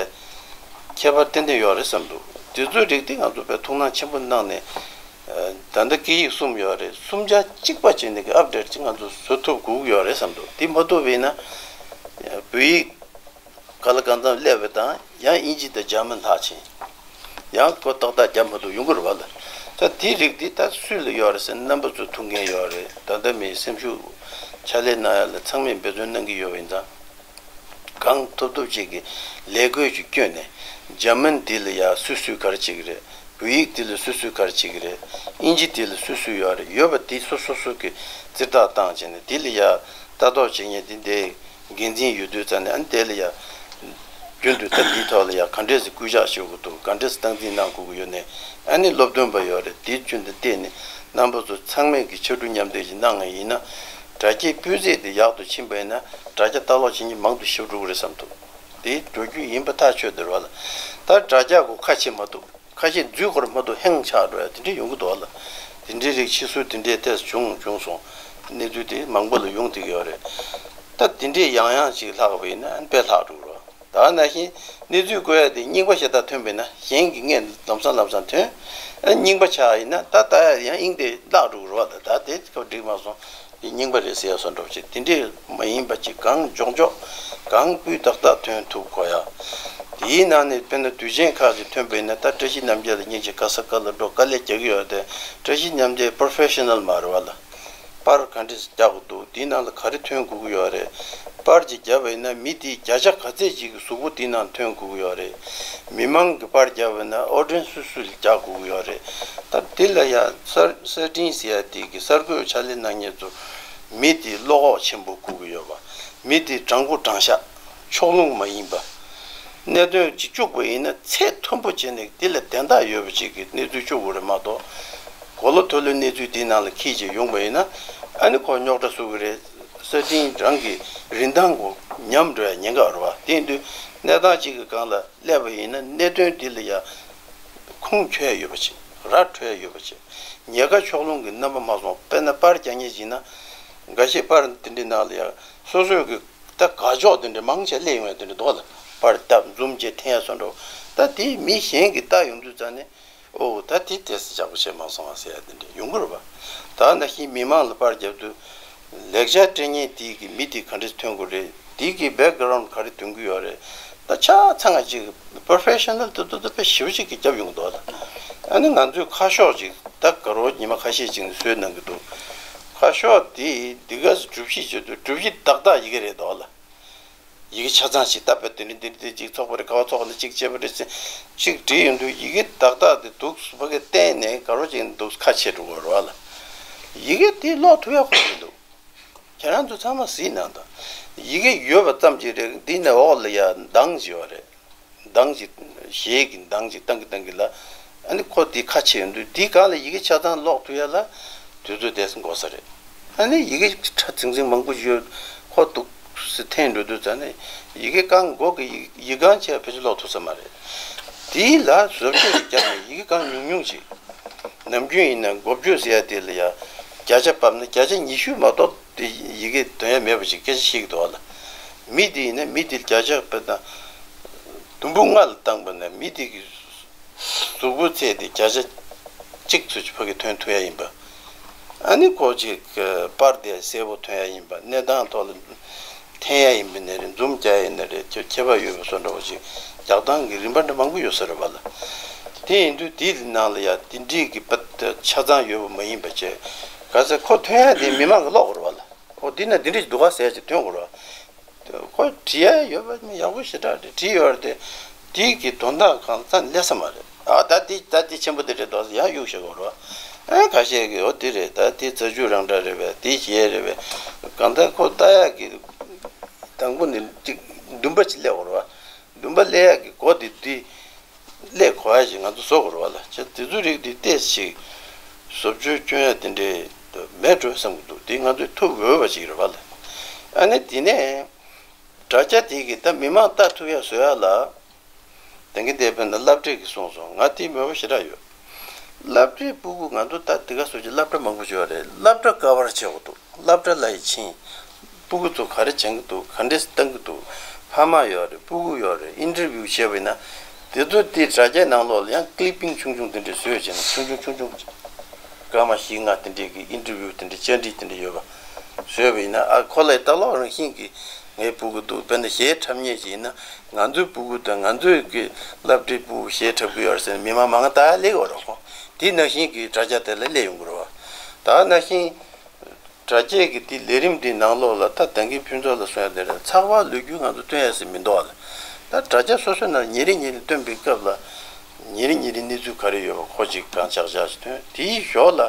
ཁྱད་པར་ཏན་ཏན་ཡོད་རེད་བསམ་འདུག་དེ་ཚོའི་རིགས་དེ་ང་ཚོ་དཔེ་ཐུགས་སྣང་ཆེན་པོ་གནང་ནས། ད་ལྟ་སྐད་ཡིག་གསུམ་ཡོད་རེད། གསུམ་ཆ་གཅིག་པ་བྱས་ནས་གི་ཨབ་ཌེཊ་ཅིག་ང་ཚོ་བཟོ་ཐུབ་དགོས་ཀྱི་ཡོད་རེད་བསམ་འདུག་དེ་མ་ཐུབ་པ་ཡིན་ན་བོད་ཡིག་ག་ལ་གང་འཚམ་སླེབས་པ་དང་། ཡང་དབྱིན་ཇི་དང་འཇར་མན་ལྷག་ཕྱིན། ཡང་ཁོ་ཏག་ཏག་རྒྱབ་མ་གཏོགས་ཡོང་གི་རེད་བ་ལ། ད་དེའི་རིགས་འདི་ད་སུ་ལ་ཡོད་རེད་ཟེར་ན། རྣམ་པ་ཚོ་ཐུག་མཁན་ཡོད་རེད། ད་ལྟ་མི་སེམས་ཤུགས་ཕྱག་ལས་གནང་ཡ་ལ་ཚང་མས་འབད་བརྩོན་གནང་གི་ཡོད་པ་ཡིན་ཙང་། གང་ཐུབ་ཐུབ་ཅིག་གི་ལས་བགོས་ཅིག་བསྐྱོན་ནས། འཇར་མན་འདི་ལ་ཡ་སུས་སུས་ག་རེ་བྱེད་ཀྱི་རེད། བོད་ཡིག་འདི་ལ་སུས་སུས་ག་རེ་བྱེད་ཀྱི་རེད། དབྱིན་ཇི་འདི་ལ་སུས་སུས་ཡོད་རེད། ཡོད་པ་འདི་སོ་སོ་སོ་གི་རྩིས་རྟགས་བཏང་བྱས་ནས། འདི་ལ་ཡ་ལྟ་རྟོག་བྱེད་མཁན་འདི་འདི། འགན་འཛིན་ཡོད་དུས་ཙང་ནས། ཨ་ནི་དེ་ལ་ཡ་རྒྱུན་དུ་ད་འདིའི་ཐོག་ལ་ཡ་ག་འདྲས་སེ་སྐུལ་ལྕག་ཞུ་དགོས་འདུག་ག་འདྲས་སེ་སྟངས་འཛིན་གནང་དགོས་ཀྱི་ཡོད་ནས། ཨ་ནི་སློབ་སྟོན་པ་ཡོད་རེད། དེའི་རྒྱུན་དུ་བལྟས་ནས་རྣམ་པ་ཚོ་ཚང་མས་ཀྱི་ཕྱར་གྲུ་མཉམ་འདེགས་ཤིག་གནང་ཡིན་ན། དྲ་རྒྱའི་སྤུས་ཚད་དེ་ཡག་ཏུ་ཕྱིན་པ་ཡིན་ན། དྲ་རྒྱ་ལྟ་ཀློག་བྱེད་མཁན་མང་དུ་ཞུགས་འགྲོ་གི་རེད་བསམ་འདུག་དེ་འགྲོ་རྒྱུ་ཡིན་པ་ཐག་ཆོད་འདུག་ར་བ་ལ། ད་དྲ་རྒྱ་གོ་ཁ་ཕྱེ་མ་ཐུབ། ཁ་ཤས་འཛུལ་དགོས་རེད་མ་གཏོགས་ཧེང་ཆགས་འགྲོ་ཡ་དེ་འདྲས་ཡོང་གི་འདུག་ལ། དེ་འདྲས་རིགས་ཕྱིས་སུ་དེ་འདྲས་ཏོག་ཙམ་བྱུང་བྱུང་སོང་། གནས་ཚུལ་དེ་མང་པོ་ལ་ཡོང་བསྡད་ཀྱི་ཡོད་རེད། ད་དེ་འདྲས་ཡང་ཡང་ཅིག་ལྷག་པ་ཡིན་ན་དཔེ་ལྷག་འགྲོ་གི་རེད། ད་ནང་བཞིན་གནས་ཚུལ་བཀོད་ཡ་དེ་རྙིང་པ་ཞེ་དྲག་ཐོན་པ་ཡིན་ན། གཞན་གྱིས་སྔས་ལམ་སང་ལམ་སང་ཐོན། ཨ་རྙིང་པ་ཆགས་ཡིན་ན་ད་ལྟ་ཡ་ཡང་དབྱིངས་དེ་བརླག་འགྲོ་གི་རེད་བ། ད་ད་དེ་སྐབས་འགྲིག་མ་སོང་། དེ་རྙིང་པ་རེད་ཟེར་ཡ་བཟོ་འདྲ་ཅིག་དེ་འདྲས་མ་ཡིན་པ་ཅིག་གང་མགྱོགས་མགྱོགས་གང་སྤུས་དག་དག་ཐོན་ཐུབ་དགོས་ཡ། དེའི་ནང་ནས་དཔེར་ན་དུས་ཆེན་ཁག་ཅིག་ཐོན་པ་ཡིན་ན། ད་བཀྲ་ཤིས་ཉམས་རྒྱལ་ལ་ཉིན་གཅིག་ག་ས་ག་ལ་འགྲོ་དཀའ་ལས་རྒྱག་གི་ཡོད་དེ། བཀྲ་ཤིས་ཉམས་རྒྱལ་པོ་རོ་ཕེ་ཤ་ནལ་མ་རེད་བ་ལ། པར་ག་འདྲས་རྒྱག་དགོས་འདུག་དེའི་ནང་ལ་ག་རེ་ཐོན་དགོས་ཀྱི་ཡོད་རེད། པར་ཅིག་བརྒྱབ་པ་ཡིན་ན་མི་དེའི་བརྒྱ་ཆ་ག་ཚད་ཅིག་གི་གཟུགས་པོ་དེའི་ནང་ཐོན་དགོས་ཀྱི་ཡོད་རེད། མི་མང་གི་པར་བརྒྱབ་པ་ཡིན་ན་ཨོ་ཌི་ཡན་སི་སུ་སུ་ལ་རྒྱག་དགོས་ཀྱི་ཡོད་རེད། ད་དེ་ལ་ཡ་གསར་གསར་འཕྲིན་ཟེར་ཡ་དེ་གི་གསར་འགོད་ཕྱག་ལས་གནང་མཁན་ཚོ་མི་དེ་བློ་ཁོག་ཆེན་པོ་དགོས་ཀྱི་ཡོད་པ། མི་དེ་དྲང་པོ་དྲང་བཞག་ཕྱོགས་ལྷུང་མ་ཡིན་པ། གནད་དོན་ཅིག་བཅུག་པ་ཡིན་ན་ཚད་མཐོན་པོ་བྱས་ནས་དེ་ལ་དན་རྟགས་ཡོད་པ་ཅིག་གི་གནས་ཚུལ་བཅུག་དགོས་རེད་མ་གཏོགས། གོ་ལ་ཐོས་ལོའི་གནས་ཚུལ་དེའི་ནང་ལ་འཁྱེར་བྱས་ཡོང་པ་ཡིན་ན། ཨ་ནི་ཁོ་རྙོག་དྲ་བཟོ་གི་རེད། གསར་འཕྲིན་རང་གི་རིན་ཐང་གོ་ཉམས་འགྲོ་ཡ་ཉེན་ཁ་རེད་བ། དེ་ཡིན་དུས་གནས་སྟངས་གཅིག་གི་སྒང་ལ་སླེབས་པ་ཡིན་ན། གནད་དོན་དེ་ལ་ཡ་ཁུངས་འཁྱོལ་ཡ་ཡོད་པ་བྱེད། ར་འཕྲོད་ཡ་ཡོད་པ་བྱེད། ཉེན་ཁ་ཕྱོགས་ལྷུང་གི་རྣམ་པ་མ་སོང་། དཔེར་ན་པར་རྒྱག་མཁན་ཞིག་ན། འགའ་ཤས་པར་དེ་འདྲའི་ནང་ལ་ཡ་སོ་སོའི་གི་ད་དགའ་ཕྱོགས་དེ་འདྲ་མང་ཆེ་སླེབས་ཡོང་ཡ་དེ་འདྲ་འདུག་ལ། པར་བཏབ་འཛུམ་བྱས་འཐེན་ཡ་སོགས་འགྲོ། ད་དེ་མི་གཞན་གྱིས་བལྟ་ཡོང་དུས་ཙང་ནས། ཨོ་ད་དེ་དེ་སྲིད་ཅག་པོ་བྱས་མ་སོང་བ་ཟེར་ཡ་དེ་འདྲ་ཡོང་གི་རེད་པ། ད་ནང་བཞིན་མི་མང་ལ་པར་བརྒྱབ་དུས། ལེགས་སྦྱར་སྤྲད་མཁན་དེ་གི་མི་དེ་ག་འདྲས་ཐོན་དགོས་རེད། དེ་གི་བེག་གྷ་རའུན་ག་རེ་འདོན་གི་ཡོད་རེད། ད་ཆ་ཚང་ང་ཅིག་པོ་རོ་ཕེ་ཤ་ནལ་དུ་དུ་དུ་དཔེ་ཞེ་པོ་ཅིག་གི་རྒྱབ་ཡོང་གི་འདུག་ལ། ཨ་ནི་ང་ཚོས་ཁ་ཤོག་ཅིག་ད་དགའ་རོགས་ཉི་མ་ཁ་ཤས་ཅིག་ནས་བཟོས་གནང་གི་འདུག་ཁ་ཤོག་དེ་འདི་ག་སེ་གྲུབ་གཞི་བྱེད་དུས། གྲུབ་གཞི་ཏག་ཏག་ཡི་གེ་རེད་འདུག་ལ། ཡི་གེ་ཆ་ཚང་ཞིག་ད་དཔེ་དེ་འདྲ་འདི་འདྲ་ཅིག་ཚོགས་པ་རེད། ག་བ་ཚོགས་པ་ནས་ཅིག་བྱས་པ་རེད་ཟེར་ཅིག་བྲིས་ཡོང་དུས། ཡི་གེ་ཏག་ཏག་དེ་འདུག་ཕ་གིར་བསྟན་ནས་དགའ་རོགས་ཅིག་འདུག་ཁ་ཕྱེ་འགྲོ་གི་རེད་བ་ལ། ཡི་གེ་དེ་ཀློག་ཐུབ་ཡ་ཁོ་མི་འདུག་ཁྱེད་རང་ཚོ་ཚང་མ་གཟིགས་གནང་དང་། ཡི་གེ་ཡོད་པ་ཙམ་གྱིས་རེད། འདི་ནས་འོག་ལ་ཡ་འདང་ཞིག་ཡོད་རེད། འདང་ཞིག་གཞས་ཀྱི་འདང་ཞིག་བཏང་གི་བཏང་གི་ལ། ཨ་ནི་ཁོ་དེ་ཁ་ཕྱེ་ཡོང་དུས། དེའི་སྒང་ལ་ཡི་གེ་ཆ་ཚང་ཀློག་ཐུབ་ཡ་ལ་དུས་ཚོད་དེ་འགོར་ས་རེད། ཨ་ནི་ཡི་གེ་ཁྲ་ཚིང་ཚིང་མང་པོ་ཞིག་ཡོད། ཁོ་འདུག་སེ་འཐེན་འགྲོ་དུས་ཙང་ནས། ཡི་གེ་རྐང་མགོ་གི་ཡི་ཡི་གེ་རྐང་ཆེ་བ་ཕལ་ཆེར་ཀློག་ཐུབ་ས་མ་རེད། དེ་ལ་བཟོ་བཅོས་ཤིག་བརྒྱབ་ནས། ཡི་གེ་རྐང་ཉུང་ཉུང་ཞིག་ནམ་རྒྱུན་ཡིན་ན་འགོ་བརྗོད་ཟེར་ཡ་དེ་ལ་ཡ་བརྒྱ་ཆ་བབས་ན་བརྒྱ་ཆ་ཉི་ཤུ་མ་གཏོགས་དེ་ཡི་གེ་འདོན་ཡ་མེད་པ་ཞིག་སྐད་ཆ་བཤད་ཀྱི་འདུག་བ་ལ། མི་དེ་ཡིན་ན་མི་དེ་བརྒྱ་ཆ་དཔེར་ན་དུམ་བུ་ལྔ་ལ་བཏང་པ་ན། མི་དེ་གི་གཟུགས་པོའི་ཚད་དེ་བརྒྱ་ཆ་གཅིག་ཙམ་ཅིག་ཕ་གི་ཐོན་ཐུབ་ཡ་ཡིན་པ། ཨ་ནི་ཁོ་ཅིག་པར་དེ་གསལ་པོ་ཐོན་ཡ་ཡིན་པ། གནས་སྟངས་ཐོག་ལ་འཐེན་ཡ་ཡིན་པ་ནས་རེད། འཛུམ་རྒྱག་ཡ་ཡིན་ན་རེད། ཁྱོད་ཁྱད་པར་ཡོད་པ་བཟོ་འདྲ་བོ་ཅིག་རྒྱག་སྟངས་ཀྱི་རིམ་པ་འདྲ་མང་པོ་ཡོད་ས་རེད་བ་ལ། དེ་ཡིན་དུས་དེའི་ནང་ལ་ཡ་དེ་འདྲའི་གི་པར་ཆ་ཚང་ཡོད་པ་མ་ཡིན་པ་བྱས། ག་ཚད་ཁོ་ཐོན་ཡ་དེ་མི་མང་གི་ཀློག་དགོས་རེད་བ་ལ། ཨོ་འདི་ན་འདི་འདྲ་ཞིག་འདུག་ག་ཟེར་ཅིག་ཐོན་དགོས་རེད་བ། ཁོ་བྲིས་ཡ་ཡོད་པ་ཡག་པོ་ཞེ་དྲག་རེད། བྲིས་ཡོད་རེད་དེ། དེའི་གི་དོན་དག་གང་ས་སླེབས་ས་མ་རེད། ཨ་ད་དེ་ད་དེ་ཆེན་པོ་དེ་རེད་འདུག་ཟེར་ཡང་གཡུག་བཞག་གོ་རོ། ཨ་ཁ་ཤས་ཀྱིས་འོ་དེ་རེད། ད་དེ་རྩ་རྒྱུ་རང་འདྲ་རེད་པས། དེ་གཞན་རེད་པས། གང་ལྟར་ཁོ་ལྟ་ཡག་གི་དང་པོ་ནས་ཅིག་འདུན་པ་ཅིག་སླེབས་གོ་རོ། འདུན་པ་སླེབས་ཡག་གི་སྒོ་དེ་དེ་སླེབས་གོ་ཡ་ཞིག་ང་ཚོ་བཟོ་དགོས་རེད་བ་ལ། བྱས་དེ་ཚོའི་རིགས་དེ་ཏོག་ཙམ་ཞིག་བཟོ་བཅོས་སྐྱོན་ཡ་དེ་འདྲས་མེད་འགྲོ་བསམ་གྱི་འདུག་དེ་ང་ཚོས་ཐུབ་འོས་པ་ཞིག་རེད་བ་ལ། ཨ་ནི་དེ་ནས་དྲ་རྒྱ་དེ་གི་ད་མི་མང་ལྟ་ཐུབ་ཡ་བཟོ་ཡ་ལ། དེང་གི་འདས་པའི་ནང་སློབ་གྲྭས་གི་གསུངས་སོང་། ང་དེ་མོས་པ་ཞེ་དྲག་ཡོད། སློབ་གྲྭའི་སྤུ་གུ་ང་ཚོ་ད་དེ་ག་སོ་ཅིག་སློབ་གྲྭ་མང་པོ་ཞིག་ཡོད་རེད། སློབ་གྲྭ་ཀ་བར་བྱེད་དགོས་འདུག་སློབ་གྲྭ་ལ་ཡི་ཕྱིན། སྤུ་གུ་ཚོ་ག་རེ་བྱེད་ཀྱི་འདུག་ག་འདྲས་བཏང་གི་འདུག་ཕ་མ་ཡོད་རེད། སྤུ་གུ་ཡོད་རེད། ཨིན་ཊར་བིའུ་བྱས་པ་ཡིན་ན། དེ་ཚོ་དེ་དྲ་རྒྱའི་ནང་ལོགས་ལ་ཡང་ཀི་ལི་པིང་ཆུང་ཆུང་དེ་འདྲས་བཟོས་བྱས་ན། ཆུང་ཆུང་ཆུང་ཆུང་སྐར་མ་བཞི་ལྔ་དེ་འདྲས་ཀྱི་ཨིན་ཊར་བིའུ་དེ་འདྲས་བཅར་འདྲི་དེ་འདྲས་ཡོད་པ་བཟོས་པ་ཡིན་ན། ཨ་ཁོ་ལ་ལྟ་ཀློག་རང་བཞིན་གྱིས་ངའི་སྤུ་གུ་འདུག་དཔེར་ན་གཞས་འཁྲབ་མཁན་ཞིག་ཡིན་ན། ང་ཚོའི་སྤུ་གུ་དང་ང་ཚོའི་གི་སློབ་གྲྭའི་སྤུ་གུ་གཞས་འཁྲབ་གི་ཡོད་རེད་ཟེར་ནས་མི་མང་མང་ང་ད་སླེབས་ཡོད་རེད། ཁོ་དེ་ནང་བཞིན་གྱི་དྲ་རྒྱ་དེ་ལ་སླེབས་ཡོང་གི་རེད་བ། ད་ནང་བཞིན་དྲ་རྒྱའི་གི་དེ་ལས་རིམ་དེའི་ནང་ལོགས་ལ་ད་ད་གིན་ཕུན་ཚོགས་ལ་གསུངས་ཡ་དེ་རེད། ཚགས་པར་ལོ་རྒྱུས་ང་ཚོ་སྟོན་ཡ་ཟེར་མི་འདུག་བ་ལ། ད་དྲ་རྒྱ་སོ་སོའི་ནང་ཉིན་རེ་ཉིན་རེ་སྟོན་པའི་སྐབས་ལ་ཉིན་རེ་ཉིན་རེ་གནས་ཚུལ་ག་རེ་ཡོད་པ་ཁོ་ཅིག་གང་ཆག་ཆག་ཅིག་ཐོན། དེའི་ཞོར་ལ་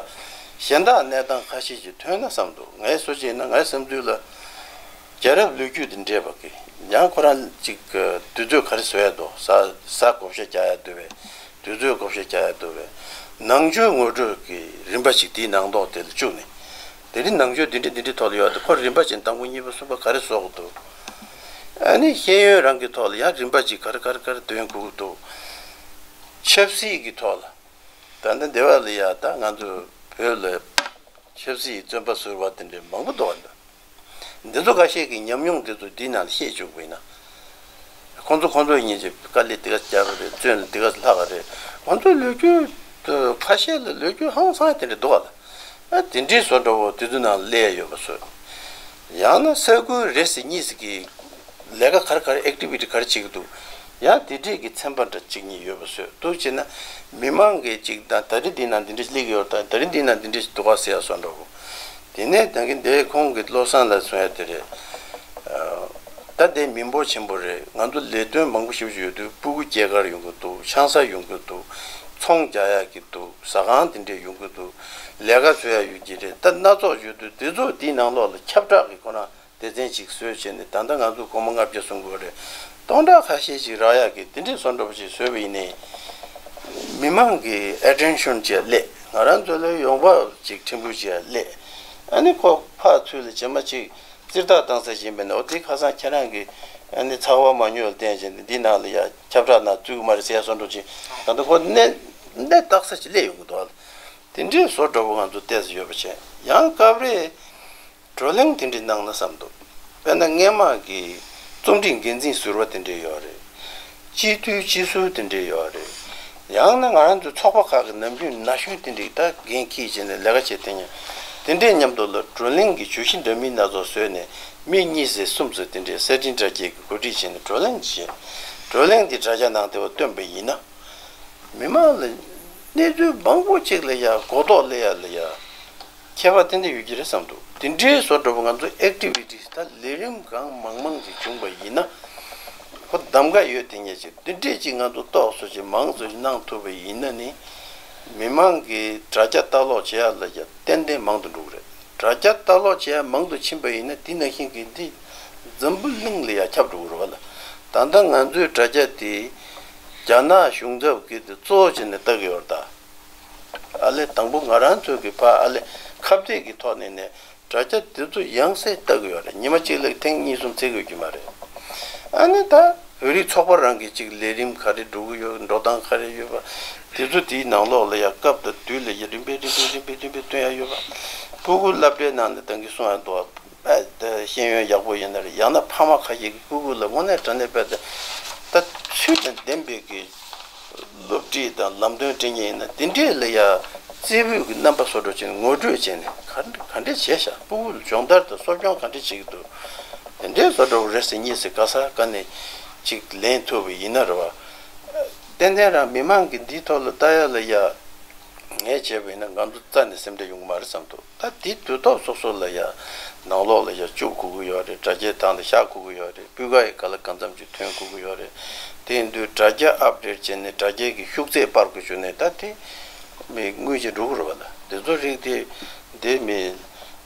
གཞན་དག་གནས་སྟངས་ཁ་ཤས་ཅིག་ཐོན་ན་བསམ་འདུག་ངའི་སོ་སྐྱེས་ན་ངའི་བསམ་ཚུལ་ལ། རྒྱལ་རབས་ལོ་རྒྱུས་དེ་འདྲས་པ་གི་ཡང་ཁོ་རང་ཅིག་དུས་ཚོད་ག་རེ་བཟོ་ཡ་འདུག་གཟའ་གཟའ་བགོ་བཤའ་རྒྱག་ཡ་འདུག་བས། དུས་ཚོད་བགོ་བཤའ་རྒྱག་ཡ་འདུག་བས། ནང་ཆོས་ངོ་སྤྲོད་ཀྱི་རིམ་པ་ཞིག་དེའི་ནང་ཐོག་དེ་ལ་བཅུག་ནས། དེ་རིང་ནང་ཆོས་འདི་འདྲས་འདི་འདྲས་ཐོག་ལ་ཡོད་དེ། ཁོ་རིམ་པ་ཅན་དང་པོ་གཉིས་པ་གསུམ་པ་ག་རེ་བཟོ་དགོས་འདུག་ཨ་ནི་ཤེས་ཡོན་རང་གི་ཐོག་ལ་ཡང་རིམ་པ་ཅིག་ག་རེ་ག་རེ་ག་རེ་འདོན་དགོས་ཀྱི་འདུག་ཆབ་སྲིད་ཀྱི་ཐོག་ལ། ད་ལྟ་འདི་བ་ལ་ཡ་ད་ང་ཚོ་བོད་ལ་ཆབ་སྲིད་བཙོན་པ་ཟུར་པ་དེ་འདྲས་མང་པོ་འདུག་བ། འདི་ཚོ་ཁ་ཤས་ཀྱི་ཉམས་མྱོང་དེ་ཚོ་འདི་ནང་ལ་བཤད་བཅུག་པ་ཡིན་ན། ཁོང་ཚོ་ཁོང་ཚོ་ཡིན་གྱི་དཀའ་ལས་དེ་ག་རྒྱག་གི་རེད། བཙོན་ལ་དེ་ག་ལྷག་གི་རེད། ཁོང་ཚོའི་ལོ་རྒྱུས་ཁ་ཤས་ལ་ལོ་རྒྱུས་ཧང་སང་དེ་འདྲ་འདུག་ག་ལ། ཨ་དེ་འདྲའི་བཟོ་འདྲ་བོ་དེ་ཚོ་ནང་ལ་སླེབས་ཡོད་པ་བཟོས། ཡང་ན་ས་ཁུལ་རེ་ཟེར་གཉིས་ཟེར་གྱི་ལས་ཀ་ག་རེ་ག་རེ་ཨེག་ཊི་བི་ཊི་ག་རེ་བྱེད་ཀྱི་འདུག་ཡང་དེ་འདྲས་ཀྱི་ཚན་པ་འདྲ་གཅིག་གཉིས་ཡོད་པ་བཟོས་འདུག་བྱས་ན། མི་མང་གིས་གཅིག་དང་ད་རིང་འདི་ན་འདི་འདྲས་སླེབས་ཡོད་དང་ད་རིང་འདི་ན་འདི་འདྲས་འདུག་ག་ཟེར་ཡ་བཟོ་འདྲ་བོ། དེ་ནས་ད་གིན་དེ་ཁོང་གིས་བློ་བཟང་ལགས་གསུང་ཡ་དེ་རེད། ད་དེ་མི་འབོར་ཆེན་པོ་རེད། ང་ཚོ་ལས་དོན་མང་པོ་ཞེ་པོ་ཅིག་ཡོད་དུས་སྤུ་གུ་སྐྱེལ་གར་ཡོང་གི་འདུག་ཆང་ས་ཡོང་གི་འདུག་ཚོང་རྒྱག་ཡག་གི་འདུག་ཟ་ཁང་དེ་འདྲས་ཡོང་གི་འདུག་ལས་ཀ་བཟོ་ཡག་ཡོད་ཀྱི་རེད། ད་སྣ་ཚོགས་ཡོད་དུས་དེ་ཚོ་དེའི་ནང་ལོགས་ལ་ཁྱབ་བསྒྲགས་ཀྱི་ཁོ་རང་སྡེ་ཚན་ཅིག་བཟོས་བྱས་ནས། ད་ལྟ་ང་ཚོ་སྒོར་མོ་ལྔ་བརྒྱ་གསུང་གི་ཡོད་རེད། སྟོང་ཕྲག་ཁ་ཤས་ཅིག་རག་ཡག་གི་དེ་འདྲས་བཟོ་འདྲ་པོ་ཅིག་བཟོས་པ་ཡིན་ནའི། མི་མང་གི་ཨེ་ཊེན་ཤན་ཅིག་སླེབས། ང་རང་ཚོ་ལ་ཡོང་འབབ་ཅིག་ཕྲན་བུ་ཅིག་སླེབས། ཨ་ནི་ཁོ་ཕར་ཚུར་ལ་རྗེས་མ་ཅིག་རྩིས་རྟགས་བཏང་ས་ཞིག་ཡིན་པ་ན། འོ་དེ་ཁ་སང་ཁྱེད་རང་གིས་ཨ་ནི་ཚགས་པར་མ་ཉོས་ལ་བརྟེན་བྱས་ནས་འདི་ནང་ལ་ཡ་ཁྱབ་བསྒྲགས་ནང་བཙུགས་ཀྱི་མ་རེད་ཟེར་ཡ་བཟོ་འདྲ་ཅིག་ད་ལྟ་ཁོ་གནས་གནས་བཏགས་ས་ཅིག་སླེབས་ཡོང་གི་འདུག་ཨ། དེ་འདྲའི་བཟོ་འདྲ་པོ་ང་ཚོ་བལྟས་ས་ཡོད་པ་བྱས། ཡང་སྐབས་རེ་བགྲོ་གླེང་དེ་འདྲ་གནང་ན་བསམ་འདུག་དཔེར་ན་སྔས་མ་གི་རྩོམ་སྒྲིག་འགན་འཛིན་ཟུར་པ་དེ་འདྲ་ཡོད་རེད། སྤྱི་འཐུས་སྤྱི་ཟུར་དེ་འདྲ་ཡོད་རེད། ཡང་ན་ང་རང་ཚོའི་ཚོགས་པ་ཁག་གི་ནམ་རྒྱུན་ན་གཞོན་དེ་འདྲ་ད་འགན་འཁྱེར་བྱས་ནས་ལས་ཀ་བྱེད་བསྡད་མཁན་དེ་འདྲའི་མཉམ་དུ་ལ་བགྲོ་གླེང་གི་བརྗོད་གཞི་འདྲ་མིན་སྣ་ཚོགས་བཟོས་ནས། མི་གཉིས་ཟེར་གསུམ་ཟེར་དེ་འདྲའི་གསར་འཕྲིན་དྲ་རྒྱའི་གི་གོ་སྒྲིག་བྱས་ནས་བགྲོ་གླེང་བྱས། བགྲོ་གླེང་དེ་དྲ་རྒྱ་ནང་དེ་བ་བཏོན་པ་ཡིན་ན། མི་མང་ལ་གནས་ཚུལ་མང་པོ་ཅིག་ལ་ཡ་གོ་རྟོགས་སླེབས་ཡ་ལ་ཡ་ཁྱད་པར་ཏན་ཏན་ཡོད་ཀྱི་རེད་བསམ་འདུག་དེ་འདྲའི་བཟོ་འདྲ་པོ་ང་ཚོ་ཨེག་ཊི་བི་ཊི་ད་ལས་རིམ་གང་མང་མང་ཅིག་བྱུང་པ་ཡིན་ན། ཁོ་གདམ་ག་ཡོད་དེ་ངེས་ཅིག་དེ་འདྲས་ཅིག་ང་ཚོ་ཏོག་ཙམ་ཅིག་མང་ཙམ་ཅིག་གནང་ཐུབ་པ་ཡིན་ན་ནི། མི་མང་གིས་དྲ་རྒྱ་ལྟ་ཀློག་བྱེད་ཡ་ལ་ཡ་ཏན་ཏན་མང་དུ་འགྲོ་གི་རེད། དྲ་རྒྱ་ལྟ་ཀློག་བྱེད་ཡ་མང་དུ་ཕྱིན་པ་ཡིན་ན། དེ་ནང་བཞིན་གྱི་འདི་འཛམ་བུ་གླིང་ལ་ཡ་ཁྱབ་འགྲོ་གི་རེད་བ་ལ། ད་ལྟ་ང་ཚོའི་དྲ་རྒྱ་དེ་རྒྱ་ནག་གཞུང་ཚབ་ཀྱིས་དེ་གཙོ་བོ་བྱས་ནས་ལྟ་གི་ཡོད་རེད་ད། ཨ་ལས་དང་པོ་ང་རང་ཚོ་གི་ཕ་ཨ་ལས་ཁ་གཏད་ཀྱི་ཐོག་ནས་ནས་དྲ་རྒྱ་དེ་ཚོ་ཡང་སེ་ལྟ་གི་ཡོད་རེད། ཉི་མ་གཅིག་ལ་ཐེངས་གཉིས་གསུམ་ཚེ་དགོས་ཀྱི་མ་རེད། ཨ་ནི་ད་བོད་རིགས་ཚོགས་པ་རང་གི་ཅིག་ལས་རིམ་ག་རེ་འགྲོ་གི་ཡོད། འགྲོ་སྟངས་ག་རེ་ཡོད་པ། དེ་ཚོ་དེའི་ནང་ལོགས་ལ་ཡ་སྐབས་དང་དུས་ལ་ཡ་རིམ་པས་རིམ་པས་རིམ་པས་རིམ་པས་སྟོན་ཡ་ཡོད་པ། སྤུ་གུ་སློབ་གྲྭའི་ནང་ནས་ད་གིན་གསུང་ཡ་འདུག་བ། ཨ་ད་ཤེས་ཡོན་ཡག་པོ་ཡིན་ན་རེད། ཡང་ན་ཕ་མ་ཁ་ཤས་ཀྱི་སྤུ་གུ་ལ་དངོས་གནས་དྲང་གནས་དཔེ་ད་ད་ཚུལ་དང་ལྡན་པའི་གི་སློབ་ཁྲིད་དང་ལམ་སྟོན་སྤྲད་མཁན་ཡིན་ན། དེ་འདྲས་ལ་ཡ་རྩེ་ཕུད་ཀྱི་རྣམ་པ་བཟོ་འདྲ་བྱས་ནས་ངོ་སྤྲོད་བྱས་ནས་ག་ག་འདྲས་བྱས་ཤག་སྤུ་གུ་ལ་སྦྱོང་བརྡར་དང་གསོ་སྐྱོང་ག་འདྲས་བྱེད་ཀྱི་འདུག་དེ་འདྲས་བཟོ་འདྲ་བོ་རེ་ཟེར་གཉིས་ཟེར་ག་ས་ག་ནས་ཅིག་ལེན་ཐུབ་པ་ཡིན་ན་རེད་བ། ཏན་ཏན་རང་མི་མང་གི་འདིའི་ཐོག་ལ་ལྟ་ཡ་ལ་ཡ་ ངས་བྱས་པ་ཡིན་ན་ང་ཚོ་རྩ་ནས་སེམས་ཁྲལ་ཡོང་གི་མ་རེད་བསམ་འདུག་ད་དེ་དུས་ཐོག་སོ་སོ་ལ་ཡ་ནང་ལོགས་ལ་ཡ་སྐྱོབ་དགོས་ཀྱི་ཡོད་རེད། དྲ་རྒྱའི་སྟེང་ལ་བཞག་དགོས་ཀྱི་ཡོད་རེད། སྤུས་ཀ་ཡི་ག་ལ་གང་འཚམ་ཅིག་ཐོན་དགོས་ཀྱི་ཡོད་རེད། དེ་ཡིན་དུས་དྲ་རྒྱ་ཨབ་ཌེཊ་བྱས་ནས་དྲ་རྒྱའི་གི་ཤུགས་ཚད་སྤར་དགོས་བྱུང་ནས་ད་དེ་མི་དངུལ་ཅིག་འགྲོ་གི་རེད་བ་ལ། དེ་ཚོ་རིགས་དེ་དེ་མི་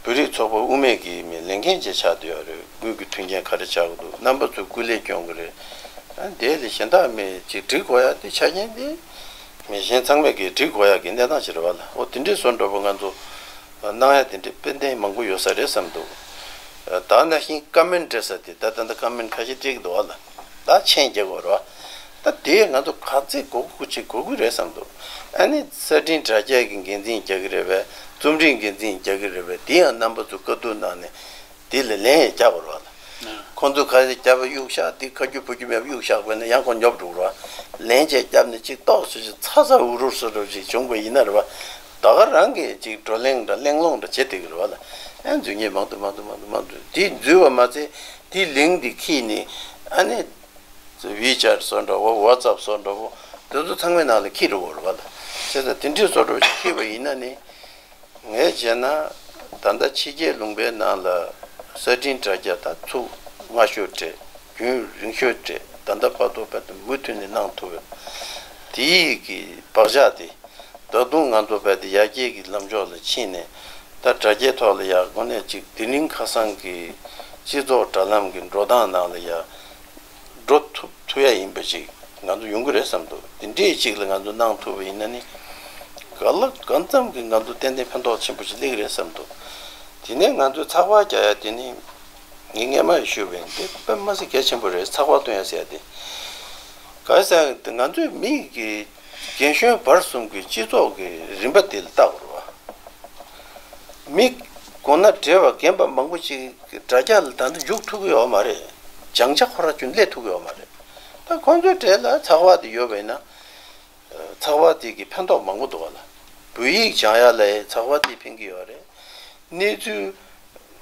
བོད་རིགས་ཚོགས་པ་དབུ་མེད་ཀྱི་མི་ལས་འགན་ཅིག་ཆགས་བསྡད་ཡོད་རེད། དངུལ་གྱི་མཐུན་རྐྱེན་ག་རེ་ཆགས་ཀྱི་འདུག་རྣམ་པ་ཚོས་སྐུ་ལས་སྐྱོན་གྱི་རེད། ཨ་དེ་ལས་གཞན་དག་མི་ཅིག་འགྲིག་དགོས་ཡ་དེ་ཆ་རྐྱེན་དེ། མི་གཞན་ཚང་མས་ཀྱིས་འགྲིག་དགོས་ཡག་གི་གནས་སྟངས་ཤིག་རེད་བ་ལ། འོ་དེ་འདྲའི་བཟོ་འདྲ་པོ་ང་ཚོ་གནང་ཡ་དེ་འདྲའི་དཔེ་འདེང་མང་པོ་ཡོད་ས་རེད་བསམ་འདུག་ད་ནང་བཞིན་ཀ་མེན་སྤྲད་ས་དེ་ད་ད་ལྟ་ཀ་མེན་ཁ་ཤས་སྤྲད་ཀྱི་འདུག་བ་ལ། ད་མཆན་རྒྱག་དགོས་རེད་བ། ད་དེ་ང་ཚོ་ག་ཚད་དགོས་དགོས་ཅིག་དགོས་ཀྱི་རེད་བསམ་འདུག་ཨ་ནི་གསར་འཕྲིན་དྲ་རྒྱ་གི་འགན་འཛིན་རྒྱག་གི་རེད་བས། རྩོམ་རིག་འགན་འཛིན་རྒྱག་གི་རེད་བས། དེ་ཡང་རྣམ་པ་ཚོ་བཀའ་བསྡུར་གནང་ནས། དེ་ལ་ལན་ཡང་རྒྱག་དགོས་རེད་བ་ལ། ཁོང་ཚོས་ག་རེ་བརྒྱབ་པ་གཡུག་བཞག་དེ་ཁ་རྒྱུ་ཕུ་རྒྱུ་མེད་པ་གཡུག་བཞག་པ་ཡིན་ན་ཡང་ཁོ་ཉོབ་འགྲོ་གི་རེད་བ། ལན་ཅིག་བརྒྱབ་ནས་ཅིག་ཏོག་ཙམ་ཅིག་ཚ་ཚ་འུར་འུར་བཟོ་འདྲ་ཅིག་བྱུང་པ་ཡིན་ན་རེད་བ། ད་ག་རང་གིས་ཅིག་བགྲོ་གླེང་འདྲ་གླེང་སློང་འདྲ་བྱེད་བསྡད་ཀྱི་རེད་བ་ལ། ཡང་འཛུལ་མཁན་མང་དུ་མང་དུ་མང་དུ་མང་དུ་དེ་འཛུལ་བ་མ་ཚད་དེ་ལིང་དེ་ཁྱེར་ནས་ཨ་ནི་ཝི་ཆེ་ཊི་བཟོ་འདྲ་བོ་ཝ་ཊི་སི་ཨེབ་བཟོ་འདྲ་བོ་དེ་ཚོ་ཚང་མའི་ནང་ལ་ཁྱེར་འགྲོ་གི་རེད་བ་ལ། བྱས་ཙང་དེ་འདྲའི་བཟོ་འདྲ་བོ་ཅིག་ཁྱེར་བ་ཡིན་ན་ནི། ངས་བྱས་ན་ད་ལྟ་ཕྱི་རྒྱལ་ལུང་པའི་ནང་ལ་གསར་འཕྲིན་དྲ་རྒྱ་ད་ཚུགས་སྔ་ཤོས་སྤྲད། རྒྱུན་རིང་ཤོས་སྤྲད། ད་ལྟ་བར་དུ་བར་དུ་མུ་མཐུད་ནས་གནང་ཐུབ་ཡོད། དེའི་གི་བག་ཆགས་དེ་ད་དུང་ང་ཚོ་བར་དུ་ཡར་རྒྱས་ཀྱི་ལམ་ཕྱོགས་ལ་ཕྱིན་ནས་ད་དྲ་རྒྱའི་ཐོག་ལ་ཡར་དངོས་གནས་ཅིག་དེ་རིང་ཁ་སང་གི་སྤྱི་ཚོགས་དྲ་ལམ་གྱི་འགྲོ་སྟངས་ནང་ལ་ཡར་འགྲོ་ཐུབ་ཐུབ་ཡ་ཡིན་པ་ཞིག་ང་ཚོ་ཡོང་གི་རེད་བསམ་འདུག་དེ་འདྲའི་ཅིག་ལ་ང་ཚོ་གནང་ཐུབ་པ་ཡིན་ན་ནི་ག་ལ་གང་འཚམ་གྱི་ང་ཚོ་ཏན་ཏན་ཕན་ཐོགས་ཆེན་པོ་ཞིག་སླེབས་ཀྱི་རེད་བསམ་འདུག་དེ་ནས་ང་ཚོས་ཚགས་པར་རྒྱག་ཡ་དེ་ནི་ངས་སྔས་མ་ཡང་ཞུས་པ་ཡིན། དེ་དཔེ་མ་སྲིད་གལ་ཆེན་པོ་རེད། ཚགས་པར་སྟོན་ཡ་ཟེར་ཡ་དེ་ག་རེ་ཟེར་ཡ་དེ་ང་ཚོས་མི་གི་རྒན་གཞོན་བར་གསུམ་གྱི་སྤྱི་ཚོགས་ཀྱི་རིམ་པ་དེ་ལ་བལྟ་དགོས་རེད་བ། མི་དགོངས་ན་བགྲེས་པ་རྒན་པ་མང་པོ་ཅིག་དྲ་རྒྱ་ལ་ད་ལྟ་འཇུག་ཐུབ་ཀྱི་ཡོད་མ་རེད། སྦྱང་བྱ་ཁོ་རང་ཅུང་སླེབས་ཐུབ་ཀྱི་ཡོད་མ་རེད། ད་ཁོང་ཚོའི་གྲས་ལ་ཚགས་པར་དེ་ཡོད་པ་ཡིན་ན། ཚགས་པར་དེ་གི་ཕན་ཐོགས་མང་པོ་འདུག་བ་ལ། བོད་ཡིག་སྦྱང་ཡ་ལ་ཚགས་པར་དེ་ཕན་གྱི་ཡོད་རེད། གནས་ཚུལ་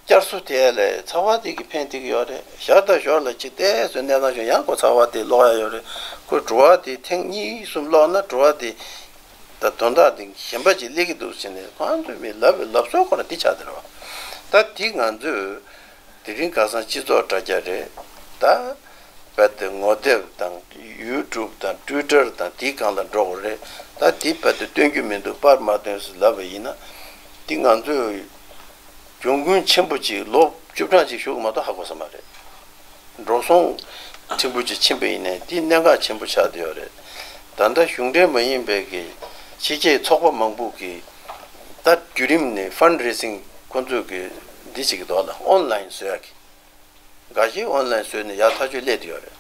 བསྐྱར་གསོ་དེ་ལ་ཚགས་པར་དེ་གི་ཕན་ཐོགས་ཀྱི་ཡོད་རེད། ཞར་དང་ཞོར་ལ་ཅིག་བལྟས་ཚོད་གནས་སྟངས་བྱུང་ཡང་ཁོ་ཚགས་པར་དེ་ཀློག་ཡ་ཡོད་རེད། ཁོ་དྲི་བ་དེ་ཐེངས་གཉིས་གསུམ་ཀློག་ན་དྲི་བ་དེ་ད་དོན་དག་དེ་གཞན་པ་ཅིག་སླེབས་ཀྱི་འདུག་ཟེར་ནས་ཁོང་ཚོས་མི་ལབ་པའི་ལབ་སྲོལ་ཁོ་ན་དེ་ཆགས་བསྡད་རེད་བ། ད་དེ་ང་ཚོས་དེ་རིང་ཁ་སང་སྤྱི་ཚོགས་དྲ་རྒྱ་རེད། ད་རྦད་དེ་ངོ་དེབ་དང་ཡུ་ཊུབ་དང་ཊུའི་ཊར་དང་དེའི་སྒང་ལ་འགྲོ་དགོས་རེད། ད་དེ་རྦད་དེ་སྟོན་རྒྱུ་མི་འདུག་པར་མ་སྟོན་ཟེར་ལབ་པ་ཡིན་ན་དེ་ང་ཚོས་གྱོང་གུན་ཆེན་པོ་ཅིག་ལོ་བཅུ་གྲངས་ཅིག་ཞུ་གི་མ་གཏོགས་ཧ་གོ་ས་མ་རེད། འགྲོ་སོང་ཕྲན་བུ་ཅིག་ཕྱིན་པ་ཡིན་ནའི་དེ་གནད་འགག་ཆེན་པོ་ཆགས་བསྡད་ཡོད་རེད། ད་ལྟ་གཞུང་འབྲེལ་མ་ཡིན་པའི་གི་ཕྱི་རྒྱལ་ཚོགས་པ་མང་པོ་གིས་ད་བརྒྱུད་རིམ་ནས་ཕན་རེ་སིང་ཁོང་ཚོས་གི་འདི་བྱེད་ཀྱི་འདུག་ལ། ཨོན་ལའིན་བཟོ་ཡག་གི། འགའ་ཤས་ཨོན་ལའིན་བཟོས་ནས་ཡག་ཐག་ཆོད་སླེབས་བསྡད་ཡོད་རེད།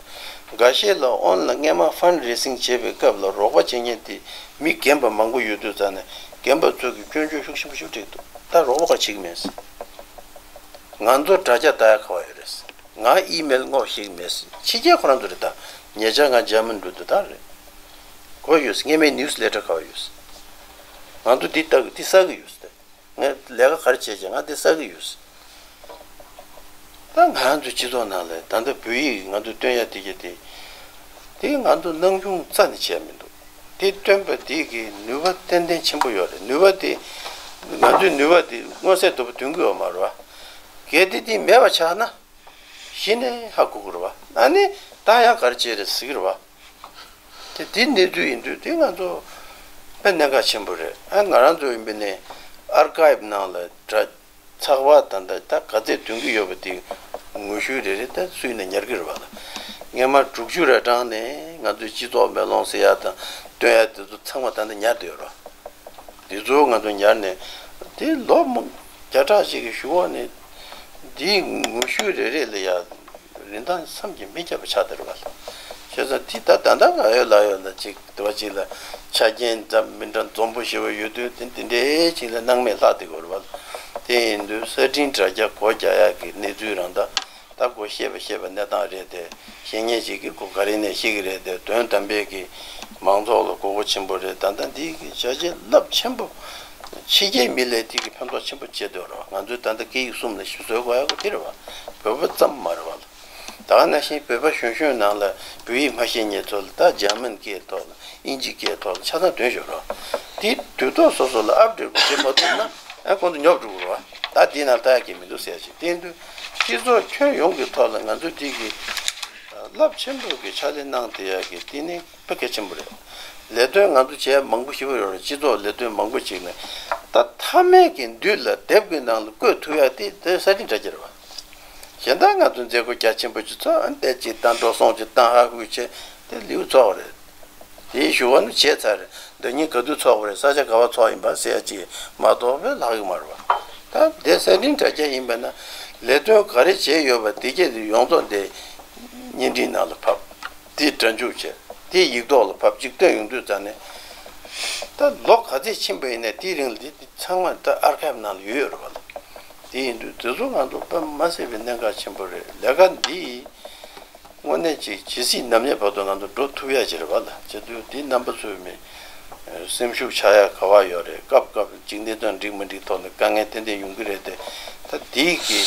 འགའ་ཤས་ལ་ཨོན་ལ་སྔས་མ་ཕན་རེ་སིང་བྱེད་པའི་སྐབས་ལ་རོགས་པ་བྱེད་མཁན་དེ་མི་རྒན་པ་མང་པོ་ཡོད་དུས་ཙང་ནས་རྒན་པ་ཚོ་གིས་སྐྱོན་བརྗོད་ཤུགས་ཆེན་པོ་ཞིག་བསྒྲིགས་འདུག་ད་རོགས་པ་ག་བྱེད་ཀྱི་མེད་ཟེར། ང་ཚོ་དྲ་རྒྱ་ལྟ་ཡ་ག་བ་ཡོད་རེད་ཟེར། ང་ཨི་མེལ་སྔོག་ཤེས་ཀྱི་མེད་ཟེར། ཕྱི་རྒྱལ་ཁོ་རང་ཚོ་རེད། ད་ཉེ་ཆར་ང་འཇར་མན་འགྲོ་དུས་ད་རེད། གོ་ཡོད་ཟེར། སྔས་མའི་ནིའུ་སི་ལེ་ཊར་ག་བ་ཡོད་ཟེར། ང་ཚོ་འདི་ལྟ་གི་འདི་བསགས་ཀྱི་ཡོད་ཟེར། ངས་ལས་ཀ་ག་རེ་བྱས་བྱས་ང་འདི་བསགས་ཀྱི་ཡོད་ཟེར། ད་ང་ཚོའི་སྤྱི་ཚོགས་ནང་ལ་ད་ལྟ་བོད་ཡིག་ང་ཚོས་སྟོན་ཡ་དེ་གྱད་དེ། དེ་ང་ཚོ་སྣང་ཆུང་རྩ་ནས་བྱས་མི་འདུག་དེ་སྟོན་པ་དེ་གི་ནུས་པ་ཏན་ཏན་ཆེན་པོ་ཡོད་རེད། ནུས་པ་དེ་ང་ཚོའི་ནུས་པ་དེ་མངོན་གསལ་དོད་པོ་འདོན་གྱི་ཡོད་མ་རེད་བ། གལ་ཏེ་དེ་མེད་པ་ཆགས་ན་གཞི་ནས་ཧ་གོ་གི་རེད་བ། ཨ་ནི་ད་ཡང་ག་རེ་བྱས་རེད་ཟེར་གི་རེད་བ། དེ་དེ་གནས་ཚུལ་ཡིན་དུས་དེ་ང་ཚོ་དཔེ་གནད་འགག་ཆེན་པོ་རེད། ཨ་ང་རང་ཚོ་ཡིན་པ་ནས་ཨར་ཀའིབ་ནང་ལ་འདྲ། ཚགས་པར་ད་ལྟ་ད་ག་ཚད་འདོན་གྱི་ཡོད་པ་དེ་ངོ་བཤུས་རེ་རེ་ད་སུས་ན་ཉར་གྱི་རེད་བ་ལ། སྔས་མ་དྲུག་ཅུ་རེ་གྲངས་ནས་ང་ཚོའི་སྤྱི་ཚོགས་མེ་ལོང་ཟེར་ཡ་དང་སྟོན་ཡ་དེ་ཚོ་ཚང་མ་ད་ལྟ་ཉར་བསྡད་ཡོད་རེད་བ། དེ་ཚོ་ང་ཚོ་ཉར་ནས་དེ་ལོ་མང་བརྒྱ་ཕྲག་ཅིག་གི་གཞུག་གུ་ནས་དེའི་ངོ་བཤུས་རེ་རེ་ལ་ཡ། རིན་ཐང་བསམ་གྱིས་མི་ཁྱབ་པ་ཆགས་བསྡད་རེད་བ། བྱས་ཙང་དེ་ད་ད་ལྟ་ང་ཡོད་ལ་ཡོད་ལ་ཅིག་དེ་བ་ཅིག་ལ་ཆ་རྐྱེན་འདྲ་མི་འདྲ་འཛོམས་པོ་ཞེ་པོ་ཡོད་དུས་དེ་དེ་འདྲའི་ཅིག་ལ་སྣང་མེད་ལྷག་བསྡད་ཀྱི་རེད་བ། དེ་ཡིན་དུས་གསར་འཕྲིན་དྲ་རྒྱ་སྒོ་རྒྱག་ཡག་གི་གནས་ཚུལ་རང་ད་ད་སྒོ་ཤེས་པ་ཤེས་པ་གནས་སྟངས་རེད་དེ། ཤེས་མཁན་ཅིག་གིས་སྒོ་ག་རེ་ནས་ཤེས་ཀྱི་རེད་དེ། དོན་དམ་པའི་གི་མང་ཚོགས་ལ་དགོས་མཁོ་ཆེན་པོ་རེད། ད་ལྟ་འདི་གི་བྱ་བྱེད་རླབས་ཆེན་པོ་ཕྱི་རྒྱལ་མི་ལ་དེ་གི་ཕན་ཐོགས་ཆེན་པོ་བྱེད་འདོད་རེད་བ། ང་ཚོས་ད་ལྟ་སྐད་ཡིག་གསུམ་ལ་ཞིབ་བཟོ་དགོས་ཡག་གི་དེ་རེད་བ། བོད་པ་ཙམ་མ་རེད་བ་ལ། ད་ག་ནང་བཞིན་བོད་པ་གཞོན་གཞོན་ནང་ལ་བོད་ཡིག་མ་ཤེས་མཁན་ཚོ་ལ་ད་འཇར་མན་སྐད་ཐོག་ལ་དབྱིན་ཇི་སྐད་ཐོག་ལ་ཆ་ཚང་འདོན་ཤོག་རོགས། དེ་དུས་ཐོག་སོ་སོ་ལ་ཨབ་ཌེཊ་བྱེད་མ་ཐུབ་ན་ཨ་ཁོང་ཚོ་ཉོབ་འགྲོ་གི་རེད་བ། ད་དེའི་ནང་ལྟ་ཡ་གི་མི་འདུག་ཟེར་ཡ་ཅིག་དེ་ཡིན་དུས་སྤྱི་ཚོགས་ཁྱོན་ཡོངས་ཀྱི་ཐོག་ལ་ང་ཚོས་དེ་གི་རླབས་ཆེན་པོ་གི་ཕྱག་ལས་གནང་བསྡད་ཡ་གི་དེ་ནི་དཔེ་གལ་ཆེན་པོ་རེད། ལས་དོན་ང་ཚོ་བྱས་མང་པོ་ཞེ་པོ་ཡོད་རེད། སྤྱི་ཚོགས་ལས་དོན་མང་པོ་ཅིག་ནས་ད་མཐའ་མའི་གི་མདུན་ལ་དེབ་ཀྱི་ནང་ལ་བཀོད་ཐུབ་ཡ་དེ་དེ་གསར་འཕྲིན་དྲ་རྒྱ་རེད་བ། གཞན་དག་ང་ཚོ་མཛད་སྒོ་རྒྱ་ཆེན་པོ་ཅིག་ཚོགས་ཨ་ནི་དེ་ཅིག་བཏང་འགྲོ་སོང་ཅིག་བཏང་ཧ་ཧུ་བྱས་དེ་ལེའུ་ཚོགས་པ་རེད། དེའི་ཞུ་བ་ནི་བྱས་ཚར་རེད། ཟླ་ཉིན་ག་དུས་ཚོགས་པ་རེད། ས་ཆ་ག་བ་ཚོགས་ཡིན་པ་ཟེར་ཡ་ཅིག་མ་གཏོགས་པའི་ལྷག་གི་མ་རེད་བ། ད་དེ་གསར་འཕྲིན་དྲ་རྒྱ་ཡིན་པ་ན་ལས་དོན་ག་རེ་བྱས་ཡོད་པ་དེ་གས་དེ་ཡོངས་རྫོགས་དེ་བརྙན་འཕྲིན་ནང་ལ་ཕབ། དེ་སྒྲ་འཇུག་བྱས། དེ་ཡིག་ཐོག་ལ་ཕབ་ཅིག་བཏོན་ཡོང་དུས་ཙང་ནས། ད་ལོ་ག་ཚོད་ཕྱིན་པ་ཡིན་ན་དེའི་རིང་ལ་དེ་ཚང་མ་ད་ཨར་ཁའིབ་ནང་ལ་ཡོད་ཡོད་རེད་བ་ལ། དེ་ཡིན་དུས་དེ་ཚོ་ང་ཚོ་དཔེ་མ་སྲིད་པའི་གནད་འགག་ཆེན་པོ་རེད། ལས་ཀ་འདི་དངོས་གནས་ཅིག་ཇི་སྲིད་ནམ་ཡང་བར་དུ་ང་ཚོ་འགྲོ་ཐུབ་ཡ་ཅིག་རེད་བ་ལ། བྱེད་དུས་དེ་རྣམ་པ་ཚོའི་མི་སེམས་ཤུགས་ཆག་ཡ་ག་བ་ཡོད་རེད། སྐབས་སྐབས་ཅིག་གནས་སྟངས་འགྲིག་མི་འགྲིག་ཐོག་ནས་དཀའ་ངལ་ཏན་ཏན་ཡོང་གི་རེད་དེ། ད་དེའི་གི་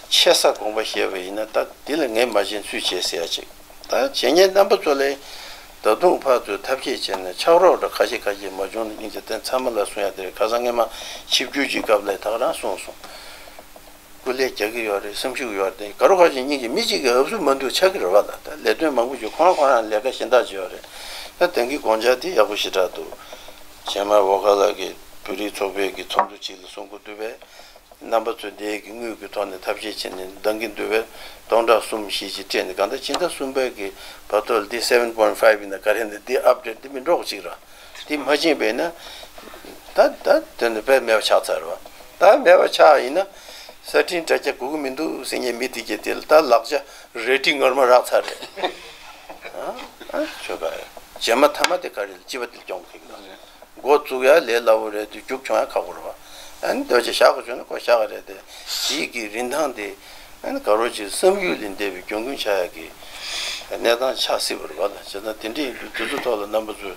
ཆེ་ས་དགོངས་པ་བཞེས་པ་ཡིན་ན་ད་དེ་ལ་ངས་མ་བྱན་སུས་བྱེད་ཟེར་ཡ་ཅིག་ད་བྱེད་མཁན་རྣམ་པ་ཚོ་ལས་ད་དུང་ཕར་ཚུར་ཐབས་ཤེས་བྱས་ནས་ཕྱག་རོགས་འདྲ་ཁ་ཤས་ཁ་ཤས་མ་བྱུང་ན་སྙིང་རྗེ། དེ་ཚང་མ་ལ་གསུང་ཡ་དེ་རེད། ཁ་སང་སྔས་མ་ཆིབས་བསྒྱུར་གྱི་སྐབས་ལ་ད་ག་རང་གསུངས་སོང་། སྐུ་ལས་རྒྱག་གི་ཡོད་རེད། སེམས་ཤུགས་ཡོད་རེད། དེ་ག་རུ་ཁ་ཅིག་སྙིང་རྗེ། མི་གཅིག་གི་ཨབ་སུ་མ་འདུག་ཆགས་ཀྱི་རེད་བ། ད་ད་ལས་དོན་མང་པོ་ཞིག་ཁོ་རང་ཁོ་རང་ལས་ཀ་གཞན་དག་ཅིག་ཡོད་རེད། ད་དེང་གི་དགོངས་འཆར་དེ་ཡག་པོ་ཞེ་དྲག་འདུག་ཇེ་མ་ཝོ་ཀ་ལགས་ཀྱིས་བོད་རིགས་ཚོགས་པའི་གི་ཚོགས་འདུ་ཅིག་ལ་གསུང་གི་འདུག་པས། རྣམ་པ་ཚོས་འདི་གི་དངུལ་གྱི་ཐོག་ནས་ཐབས་ཤེས་བྱས་ནས་འདང་གི་འདུག་པས། སྟོང་ཕྲག་གསུམ་བཞི་ཅིག་སྤྲད་ནས་གང་ལྟར་ཕྱི་ཟླ་གསུམ་པའི་གི་བར་དུ་ལ་འདི་seven point five ཡིན་ན་ག་རེ་ཡིན་ན་འདི་ཨབ་ཌེཊ་འདི་མི་འགྲོ་གཅིག་ར། འདི་མ་ཕྱིན་པས་ན་ད་ད་དེ་ནི་དཔེ་མེད་པ་ཆགས་ཚར་བ། ད་མེད་པ་ཆགས་ཡིན་ན་གསར་འཕྲིན་དྲ་རྒྱ་དགོས་ཀྱི་མི་འདུག་ཟེར་མཁན་མི་དེ་གྱད་དེ་ལ་ད་ལག་ཆ་རལ་གྲི་ངར་མ་རག་ཚར་རེད། ཨ་ཨ་ཆོས་པ་རྗེས་མ་ཐ་མ་དེ་ག་རེ་ལ་ལྕི་བ་དེ་སྐྱོང་གི་འདུག་འགོ་བཙུགས་ཡ་ལས་སླ་བོ་རེད་དེ་མཇུག་སྐྱོང་ཡ་ཁག་པོ་རེད་བ། ཨ་ནི་འདོད་ཆེ་བཞག་དགོས་བྱུང་ན་ཁོ་བཞག་གི་རེད་དེ། དེའི་གི་རིན་ཐང་དེ་ཨ་ནི་ག་རོ་ཅིག་བསམ་ཡུལ་ལས་འདས་པའི་གྱོང་གུན་ཆགས་ཡ་གི་གནས་སྟངས་ཆགས་སྲིད་པ་རེད་བ་ལ། བྱས་ཙང་དེ་འདྲ་ཡིན་དུས་དེ་ཚོ་ཐོག་ལ་རྣམ་པ་ཚོས་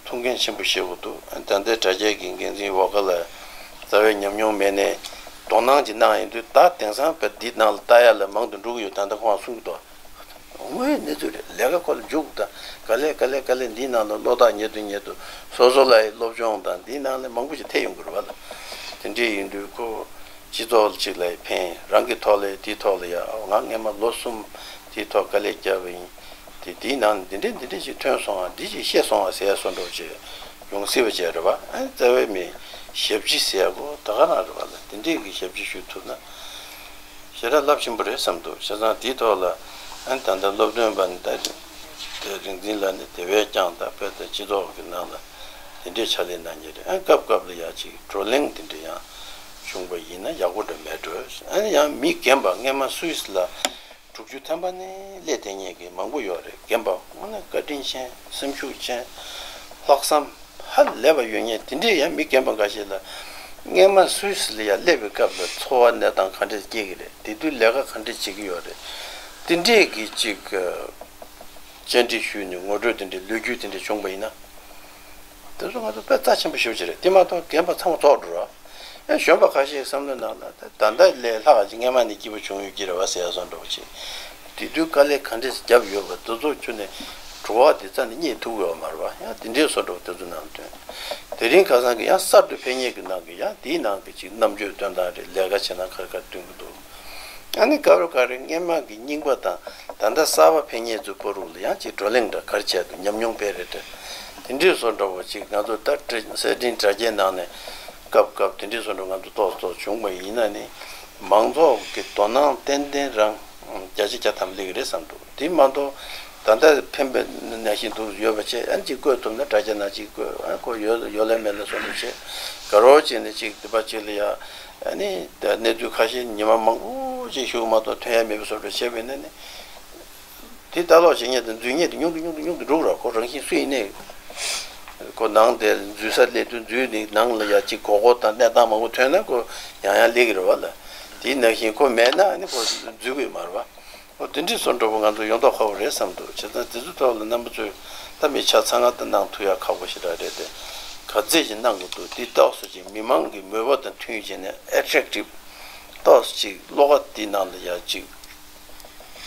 ཐུགས་འགན་ཆེན་པོ་བཞེས་དགོས་འདུག་ཨ་ནི་ད་ལྟའི་དྲ་རྒྱའི་གི་འགན་འཛིན་ཝོ་ཀ་ལ་རྩ་བའི་ཉམས་མྱོང་མེད་ནས་དོ་སྣང་ཅིག་གནང་ཡིན་དུས་ད་དེང་སང་བས་འདི་ནང་ལ་ལྟ་ཡ་ལ་མང་དུ་འགྲོ་གི་ཡོད། ད་ལྟ་ཁོང་གསུང་གི་འདུག་དངོས་ཡོད་གནས་ཚུལ་རེད། ལས་ཀ་ཁོ་ལ་འཇུག་དང་ག་ལེ་ག་ལེ་ག་ལེ་འདིའི་ནང་ལ་བློ་ཐག་ཉེ་དུ་ཉེ་དུ་སོ་སོ་ལ་ཡི་སློབ་སྦྱོང་དང་འདིའི་ནང་ལ་མང་པོ་ཞིག་ཐེབས་ཡོང་གི་རེད་བ་ལ། དེ་འདྲས་ཡིན་དུས་ཁོ་སྤྱི་ཚོགས་ཅིག་ལ་ཡི་ཕན། རང་གི་ཐོག་ལ་ཡི་དེའི་ཐོག་ལ་ཡ་ང་སྔས་མ་ལོ་གསུམ་དེའི་ཐོག་དཀའ་ལས་བརྒྱབ་པ་ཡིན། དེ་དེའི་ནང་ནས་འདི་འདྲས་འདི་འདྲས་ཞིག་ཐོན་སོང་བ། འདི་ཞིག་ཤེས་སོང་བ་ཟེར་ཡ་བཟོ་འདྲ་ཅིག་ཡོང་སྲིད་པ་བྱས་རེད་བ། ཨ་ནི་རྩ་བའི་མི་ཞབས་ཕྱི་ཟེར་ཡ་གོ་ད་ག་རང་རེད་བ་ལ། དེ་འདྲས་ཀྱི་ཞབས་ཕྱི་ཞུ་ཐུབ་ན། ཞེ་དྲག་རླབས་ཆེན་པོ་རེད་བསམ་འདུག་བྱས་ཙང་དེའི་ཐོག་ལ་ཨ་ནི་ད་ལྟ་སློབ་སྟོན་པ་ནི་ད་དེ་རིག་འཛིན་ལགས་ནི་དེ་བས་ཀྱང་ད་དཔེ་ད་སྤྱི་ཚོགས་ཀྱི་ནང་ལ་དེ་འདྲའི་ཕྱག་ལས་གནང་མཁན་རེད། ཨ་ནི་སྐབས་སྐབས་ལ་ཡ་ཅིག་བགྲོ་གླེང་དེ་འདྲ་ཡང་བྱུང་པ་ཡིན་ན་ཡག་པོ་འདྲ་མེད་འགྲོ། ཨ་ནི་ཡང་མི་རྒན་པ་སྔས་མ་སུད་སི་ལ་དྲུག་ཅུ་ཐམ་པ་ནས་སླེབས་བསྡད་མཁན་གྱི་མང་པོ་ཡོད་རེད། རྒན་པ་དངོས་གནས་བཀའ་དྲིན་ཆེན། སེམས་ཤུགས་ཆེན། ལྷག་བསམ་ཧ་ལས་པ་ཡོད་མཁན་དེ་འདྲས་ཡང་མི་རྒན་པ་འགའ་ཤས་ལ་སྔས་མ་སུད་སི་ལ་ཡར་སླེབས་པའི་སྐབས་ལ་འཚོ་བ་གནས་སྟངས་ག་འདྲས་སྐྱེལ་གྱི་རེད། དེ་དུས་ལས་ཀ་ག་འདྲས་བྱེད་ཀྱི་ཡོད་རེད། དེ་འདྲས་ཀྱི་ཅིག་བཅར་འདྲི་ཞུས་ནས་ངོ་སྤྲོད་དེ་འདྲས་ལོ་རྒྱུས་དེ་འདྲས་བྱུང་པ་ཡིན་ན། དེ་ཚོ་ང་ཚོ་དཔེ་རྩ་ཆེན་པོ་ཞེ་པོ་ཅིག་རེད། དེ་མ་གཏོགས་རྒན་པ་ཚང་མ་རྫོགས་འགྲོ་ར། ཨེ་གཞོན་པ་ཁ་ཤས་བསམ་བློའི་ནང་ལ་ད་ད་ལྟ་ལས་ལྷག་ཅིག་སྔས་མ་ནས་སྐྱིད་པོ་བྱུང་ཡོད་ཀྱི་རེད་བ་ཟེར་ཡ་བཟོ་འདྲ་བོ་ཅིག་དེ་དུས་དཀའ་ལས་ག་འདྲས་བརྒྱབ་ཡོད་པ་དེ་ཚོ་ཁྱོན་ནས་བྲོ་བ་དེ་རྩ་ནས་རྙེད་ཐུབ་ཡོད་མ་རེད་བ། ཡང་དེ་འདྲའི་བཟོ་འདྲ་བོ་དེ་ཚོ་ནང་ཐོན། དེ་རིང་ཁ་སང་གི་ཡང་གསར་དུ་ཕེབས་མཁན་གྱི་ནང་གི་ཡང་དེའི་ནང་གི་ཅིག་རྣམ་དཔྱོད་སྟོན་སྟངས་རེད། ལས་ཀ་བྱེད་སྟངས་ག་རེ་ག་རེ་སྟོན་གྱི་འདུག་ཨ་ནི་ག་རུ་ག་རེ་སྔས་མ་གི་རྙིང་པ་དང་ད་ལྟ་གསར་པ་ཕེབས་མཁན་ཚོའི་བར་དུ་ལ་ཡང་ཅིག་བགྲོ་གླེང་འདྲ་ག་རེ་བྱས་འདུག་ཉམས་མྱོང་སྤེལ་རེས་འདྲ། དེ་འདྲའི་བཟོ་འདྲ་བོ་ཅིག་ང་ཚོ་ད་གསར་འཕྲིན་དྲ་རྒྱའི་ནང་ནས་སྐབས་སྐབས་དེ་འདྲའི་བཟོ་འདྲ་ང་ཚོ་ཏོག་ཙམ་བྱུང་བ་ཡིན་ན་ནི་མང་ཚོགས་ཀྱི་དོ་སྣང་ཏན་ཏན་རང་བརྒྱ་ཆ་བརྒྱ་ཐམ་སླེབས་ཀྱི་རེད་བསམ་འདུག་དེ་མ་གཏོགས་ད་ལྟ་ཕན་པའི་ནང་བཞིན་དུ་ཡོད་པ་བྱས། ཨ་ནི་ཅིག་བཀོད་ཐུབ་ན་དྲ་རྒྱ་ནང་ཅིག་བཀོད། ཨ་ནི་ཁོ་ཡོད་ཡོད་ལ་མེད་ལ་བཟོ་འདྲ་བྱས། དགའ་རོགས་བྱས་ནས་ཅིག་འདི་པ་ཅིག་ལ་ཡ། ཨ་ནི་ད་གནས་ཚུལ་ཁ་ཤས་ཉི་མ་མང་པོ་ཅིག་ཞུགས་མ་གཏོགས་ཐོན་ཡ་མེད་པའི་བཟོ་འདྲ་བྱས་པ་ཡིན་ན་ནི། དེ་ལྟ་ཀློག་བྱེད་མཁན་དང་འཛུལ་མཁན་དེ་ཉུང་དུ་ཉུང་དུ་ཉུང་དུ་འགྲོ་གི་རེད། ཁོ་རང་བཞིན་སུ་ཡིན་ནའི། ཁོ་ནང་དེར་འཛུལ་ས་སླེབས་དུས་འཛུལ་ནས་ནང་ལ་ཡ་གཅིག་མགོ་སྐོར་དང་གནས་སྟངས་མང་པོ་ཐོན་ན་ཁོ་ཡང་ཡང་སླེབས་ཀྱི་རེད་བ་ལ། དེའི་ནང་བཞིན་ཁོ་མེད་ན་ནི་ཁོ་འཛུལ་གི་ཡོད་མ་རེད་བ། ཨོ་དེ་འདྲའི་བཟོ་འདྲ་པོ་ང་ཚོ་ཡོང་མདོག་ཁ་པོ་རེད་བསམ་འདུག་བྱས་ཙང་དེ་ཚོའི་ཐོག་ལ་རྣམ་པ་ཚོས་ད་མི་ཆ་ཚང་ང་ད་གནང་ཐུབ་ཡ་ཁག་པོ་ཞེ་དྲག་རེད་དེ། ག་ཚད་ཅིག་གནང་དགོས་འདུག་འདི་ཏོག་ཙམ་ཅིག་མི་མང་གི་མོས་པ་དང་མཐུན་བྱས་ནས་ཨེ་ཊེག་ཊིབ་ཏོག་ཙམ་ཅིག་བློ་ཁ་འདི་ནང་ལ་ཡ་ཅིག་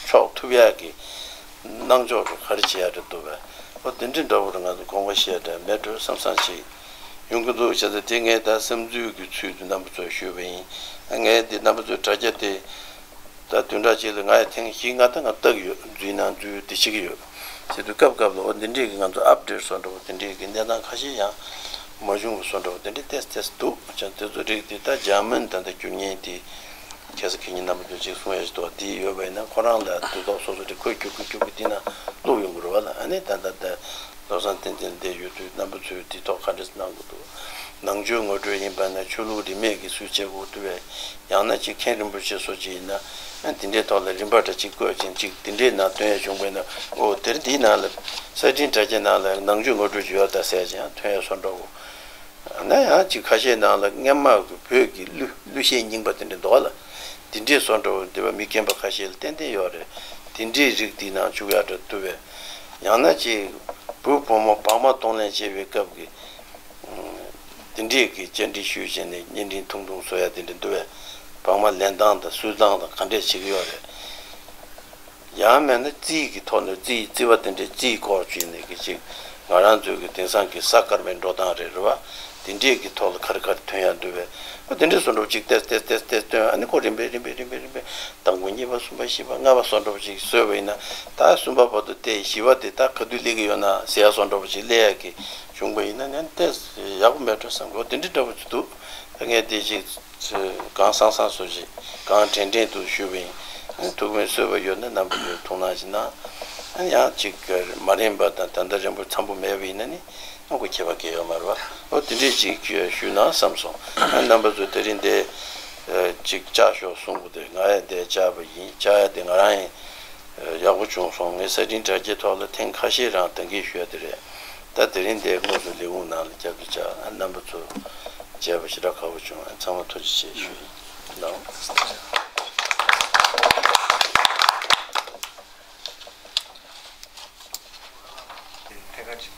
ཕྱོགས་ཐུབ་ཡག་གི་གནང་ཕྱོགས་རུ་ག་རེ་བྱེད་ཡག་རེད་འདུག་བས། ཨོ་དེ་འདྲའི་འདྲ་པོ་རུ་ང་ཚོ་དགོངས་པ་བཞེས་འདྲ་མེད་འགྲོ་བསམ་བསམ་ཅིག་ ཡོང་གི་འདུག་བྱས་ཙང་དེ་ངས་ད་བསམ་ཚུལ་གྱི་ཚུལ་དུ་རྣམ་པ་ཚོར་ཞུས་པ་ཡིན། ངས་འདི་རྣམ་པ་ཚོའི་དྲ་རྒྱ་དེ་ད་བདུན་ཕྲག་གཅིག་ལ་ང་ཡང་ཐེངས་བཞི་ལྔ་ད་ང་བལྟ་གི་ཡོད། འཛུལ་ན་འཛུལ་དེ་བྱེད་ཀྱི་ཡོད། བྱེད་དུས་སྐབས་སྐབས་ལ་འོ་འདི་འདྲས་ཀྱི་ང་ཚོ་ཨབ་ཌེཊ་བཟོ་འདྲ་པོ་དེ་འདྲས་ཀྱི་གནས་སྟངས་ཁ་ཤས་ཡང་མ་བྱུང་བ་བཟོ་འདྲ་པོ་དེ་འདྲས་ཏོག་ཙམ་ཏོག་ཙམ་འདུག་ཀྱང་། དེ་ཚོ་རིགས་དེ་ད་འཇར་མན་ད་ལྟ་འགྱུར་མཁན་དེ་ཁ་སང་ཁྱེད་གཉིས་རྣམ་པ་ཚོས་ཅིག་གསུང་ཡ་ཞིག་འདུག་དེ་ཡོད་པ་ཡིན་ན་ཁོ་རང་ལ་དུས་ཐོག་སོ་སོ་དེ་ཁོས་སྐྱོབ་ཀྱི་སྐྱོབ་ཀྱི་དེ་ན་བླུག་ཡོང་གི་རེད་བ་ལ། ཨ་ནི་ད་ད་ད། བློ་བཟང་བསྟན་འཛིན་འདིར་ཡོད་དུས་རྣམ་པ་ཚོས་དེ་ཐོག་ག་འདྲས་གནང་དགོས་འདུག་ནང་ཆོས་ངོ་སྤྲོད་ཡིན་པ་ན་ཆོས་ལུགས་རིས་མེད་ཀྱི་སུས་བྱེད་དགོས་འདུག་པས། ཡང་ན་ཅིག་མཁན་རིན་པོ་ཆེ་སོགས་ཅིག་ཡིན་ན་ཨ་དེ་འདྲའི་ཐོག་ལ་རིམ་པ་འདྲ་ཅིག་བཀོད་ཅིང་ཅིག་དེ་འདྲའི་ནང་སྟོན་ཡ་བྱུང་བས་ན། ཨོ་དེར་འདིའི་ནང་ལ་གསར་འཕྲིན་དྲ་རྒྱའི་ནང་ལ་ནང་ཆོས་ངོ་སྤྲོད་ཅིག་ཡོད་ད་ཟེར་ཅིང་ཐོན་ཡ་བཟོ་འདྲ་བོ། ན་ཡང་ཅིག་ཁ་ཤས་ནང་ལ་སྔན་མ་གི་བོད་ཀྱི་གླུ་གླུ་གཞས་རྙིང་པ་དེ་འདྲ་འདུག་ག་ལ། དེ་འདྲའི་བཟོ་འདྲ་བོ་འདི་པ་མི་རྒན་པ་ཁ་ཤས་ལ་ཏན་ཏན་ཡོད་རེད། དེ་འདྲའི་རིགས་དེའི་ནང་བཅུག་ཡག་འདྲ་འདུག་པས། ཡང་ན་ཅིག་བུ་བུ་མོ་བག་མ་གཏོང་ལེན་བྱེད་པའི་སྐབས་ཀྱི་དེ་འདྲས་ཀྱི་བཅར་འདྲི་ཞུས་བྱས་ནས་བརྙན་འཕྲིན་ཐུང་ཐུང་བཟོ་ཡ་དེ་འདྲ་འདུག་པས། བག་མ་ལེན་སྟངས་དང་སུལ་སྟངས་དང་ག་འདྲས་བྱེད་ཀྱི་ཡོད་རེད། ཡང་མིན་ན་རྩིས་ཀྱི་ཐོག་ནས་རྩིས་རྩིས་པ་དེ་འདྲའི་རྩིས་སྐོར་བྱས་ནས་ཀྱི་ཅིག་ང་རང་ཚོའི་གི་དེང་སང་གི་གཟའ་སྐར་མའི་འགྲོ་སྟངས་རེད་རེད་བ། དེ་འདྲས་ཀྱི་ཐོག་ལ་ག་རེ་ག་རེ་ཐོན་ཡ་འདུག་པས། ཨ་དེ་འདྲས་བཟོ་འདྲ་བོ་ཅིག་ཏེས་ཏེས་ཏེས་ཏེས་ཐོན། ཨ་ནི་ཁོ་རིམ་པས་རིམ་པས་རིམ་པས་རིམ་པས་དང་པོ་གཉིས་པ་གསུམ་པ་བཞི་པ་ལྔ་པ་བཟོ་འདྲ་བོ་ཅིག་བཟོས་པ་ཡིན་ན། ད་གསུམ་པ་བར་དུ་ཏེ་བཞི་པ་དེ་ད་ག་དུས་སླེབས་ཀྱི་ཡོད་ན་ཟེར་ཡ་བཟོ་འདྲ་བོ་ཅིག་སླེབས་ཡ་གི་བྱུང་པ་ཡིན་ན་ནི་ཏེས་ཡག་པོ་མེད་འགྲོ་བསམ་གི། འོ་དེ་འདྲས་འདྲ་བོ་ཅིག་འདུག་ད་ངས་དེ་ཅིག་ཚོས་གང་བསམ་བསམ་བཟོ་ཞིག་གང་དྲན་དྲན་དུ་ཞུས་པ་ཡིན། ཐུགས་ཕན་གསོས་པ་ཡོད་ན་རྣམ་པ་ཚོས་ཐུགས་སྣང་ཞིག་གནང་། ཡང་ཅིག་མ་རན་པ་དང་ད་ལྟ་རན་པོ་འཚམ་པོ་མེད་པ་ཡིན་ན་ནི་ཨ་ཁོ་ཁྱད་པར་གང་ཡོད་མ་རེད་བ། ཨོ་དེ་འདྲས་ཅིག་ཞུས་ན་བསམ་སོང་། རྣམ་པ་ཚོས་དེ་རིང་འདི་ཅིག་བཅར་ཤོག་གསུང་གི་འདུག་ང་ཡང་འདི་བཅར་བ་ཡིན། བཅར་ཡ་དེ་ང་རང་ཡིན། ཡག་པོ་བྱུང་སོང་། ངས་གསར་འཕྲིན་དྲ་རྒྱའི་ཐོག་ལ་ཐེངས་ཁ་ཤས་རང་གཏན་འཁེལ་ཞུ་ཡ་དེ་རེད། ད་དེ་རིང་འདིར་དངོས་སུ་ལས་ཁུངས་ནང་ལ་བསྐྱར་དུ་བཅར། ཨ་རྣམ་པ་ཚོ་མཇལ་བ་ཞེ་དྲག་དགའ་པོ་བྱུང་། ཚང་མ་ཐུགས་རྗེ་ཆེ་ཞུ་ཡིན། ལགས། ཐད་ཀར་ཅིག་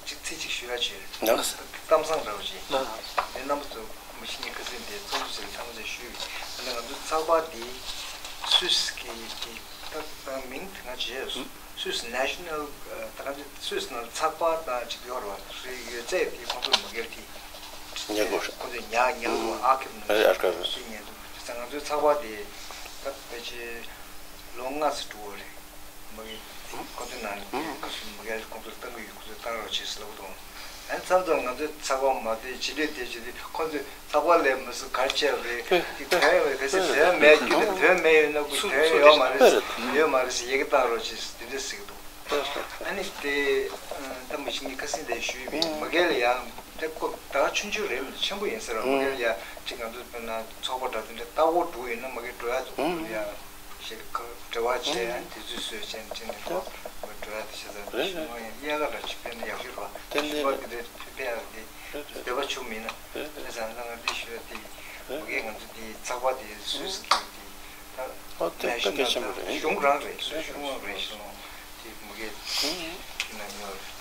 ཅིག་ཚིག་ཅིག་ཞུ་ཡ་བྱས། ལགས། གཏམ་བཟང་འདྲ་བོ་ཅིག་ལགས། འདི་རྣམ་པ་ཚོ་མི་ཤི་ནི་ཁ་སེང་འདི་ཚོགས་འདུ་ཟེར་ཚང་མ་ཚོས་ཞུས། འདི་ང་ཚོ་ཚགས་པར་འདི་སུད་སི་གི་གི་ད་ད་མིང་དེ་སྔ་བརྗེད་སོང་། སུད་སི་ནེ་ཤ་ནལ་ད་ག་ཚོད་སུད་སི་ནང་ཚགས་པར་དང་ཅིག་ཡོད་རེད་བ། རེད། ཡོད་ཚད་དེ་ཁོང་ཚོ་མ་སྒེར་དེ་ཉེ་གོ་ཁོང་ཚོས་ཉག་ཉག་ཨ་ཁེབས་ནང་ཨ་ཁེབས། སུད་ཉེ་དུ་ང་ཚོའི་ཚགས་པར་དེ་ད་ཕལ་ཆེར་ལོ་ལྔ་ཙམ་འགྲོ་བ་རེད། མ་གི་ཁོང་ཚོའི་ནང་ནས་ཁོང་ཚོ་མ་སྒེར་ཁོང་ཚོར་གཏང་གི་ཡོད། ཁོང་ཚོས་གཏང་རོགས་བྱེད་ཟེར་ལབ་འདུག་ཨ་ནི་མཚམས་མཚམས་ང་ཚོའི་ཚགས་པར་མ་དེ་བྱེད་དུས་དེ་བྱེད་དུས་ཁོང་ཚོས་ཚགས་པར་ལས་མི་སུ་གར་བྱས་པ་རེད། དེ་དོན་ཡོད་གལ་སྲིད་དོན་མེད་རྒྱུ་དེ་དོན་མེད་ཡོད་ན་ཁོ་དོན་ཡོད་མ་རེད། ཡོད་མ་རེད་ཟེར་ཡི་གེ་བཏང་རོགས་བྱེད་ཟེར་དེ་འདྲ་ཟེར་གི་འདུག་ཨ་ནི་དེ་ད་མི་ཤི་ནི་ཁ་སེང་དེ་ཞུས་པས་མ་སྒེར་ལ་ཡང་དེ་ཁོ་ད་ཆུང་ཆུང་རེད་མི་འདུག་ཆེན་པོ་ཡིན་ཟེར་བ། མ་སྒེར་ལ་ཡང་ཅིག་ང་ཚོ་དཔེར་ན་ཚོགས་པ་འདྲ་དེ་འདྲ་ལྟ་སྐོར་འགྲོ་ཡོད་ན་མ་སྒེར་འགྲོ་ཡ་འདུག་ཡ། ཞིག་འབྲེལ་བ་བྱས། དུས་ཚོད་བཟོས་བྱས་ཅི་ནས་ཐོག་འགྲོ་ཡ་དེ་བྱས་ཙང་། རེད་རེད། ཞུ་ཡ་ཡལ་ག་འདྲ་ཅིག་ཕེབས་ན་ཡག་ཤོས་རེད་བ། ཏན་ཏན་ཞུ་བ་རེད། དེ་འདྲའི་ཕེབས་ཡག་དེ་རེད་རེད། འདོད་པ་བྱུང་མིན་ན། རེད་རེད། དེ་ཙང་ད་ང་འདི་ཞུ་ཡ་དེ། རེད་མ་གི་རེད། ང་ཚོ་འདི་ཚགས་པར་དེ་སུད་སི་གི་དེ་ད་ཨོ་དེ་དཔེ་གལ་ཆེན་པོ་རེད། གཞུང་རང་རེད། སུད་གཞུང་རང་རེད་ཤི་ལོང་དེ་མ་གི་ཧུམ། དེ་ན་ཡོད་རེད།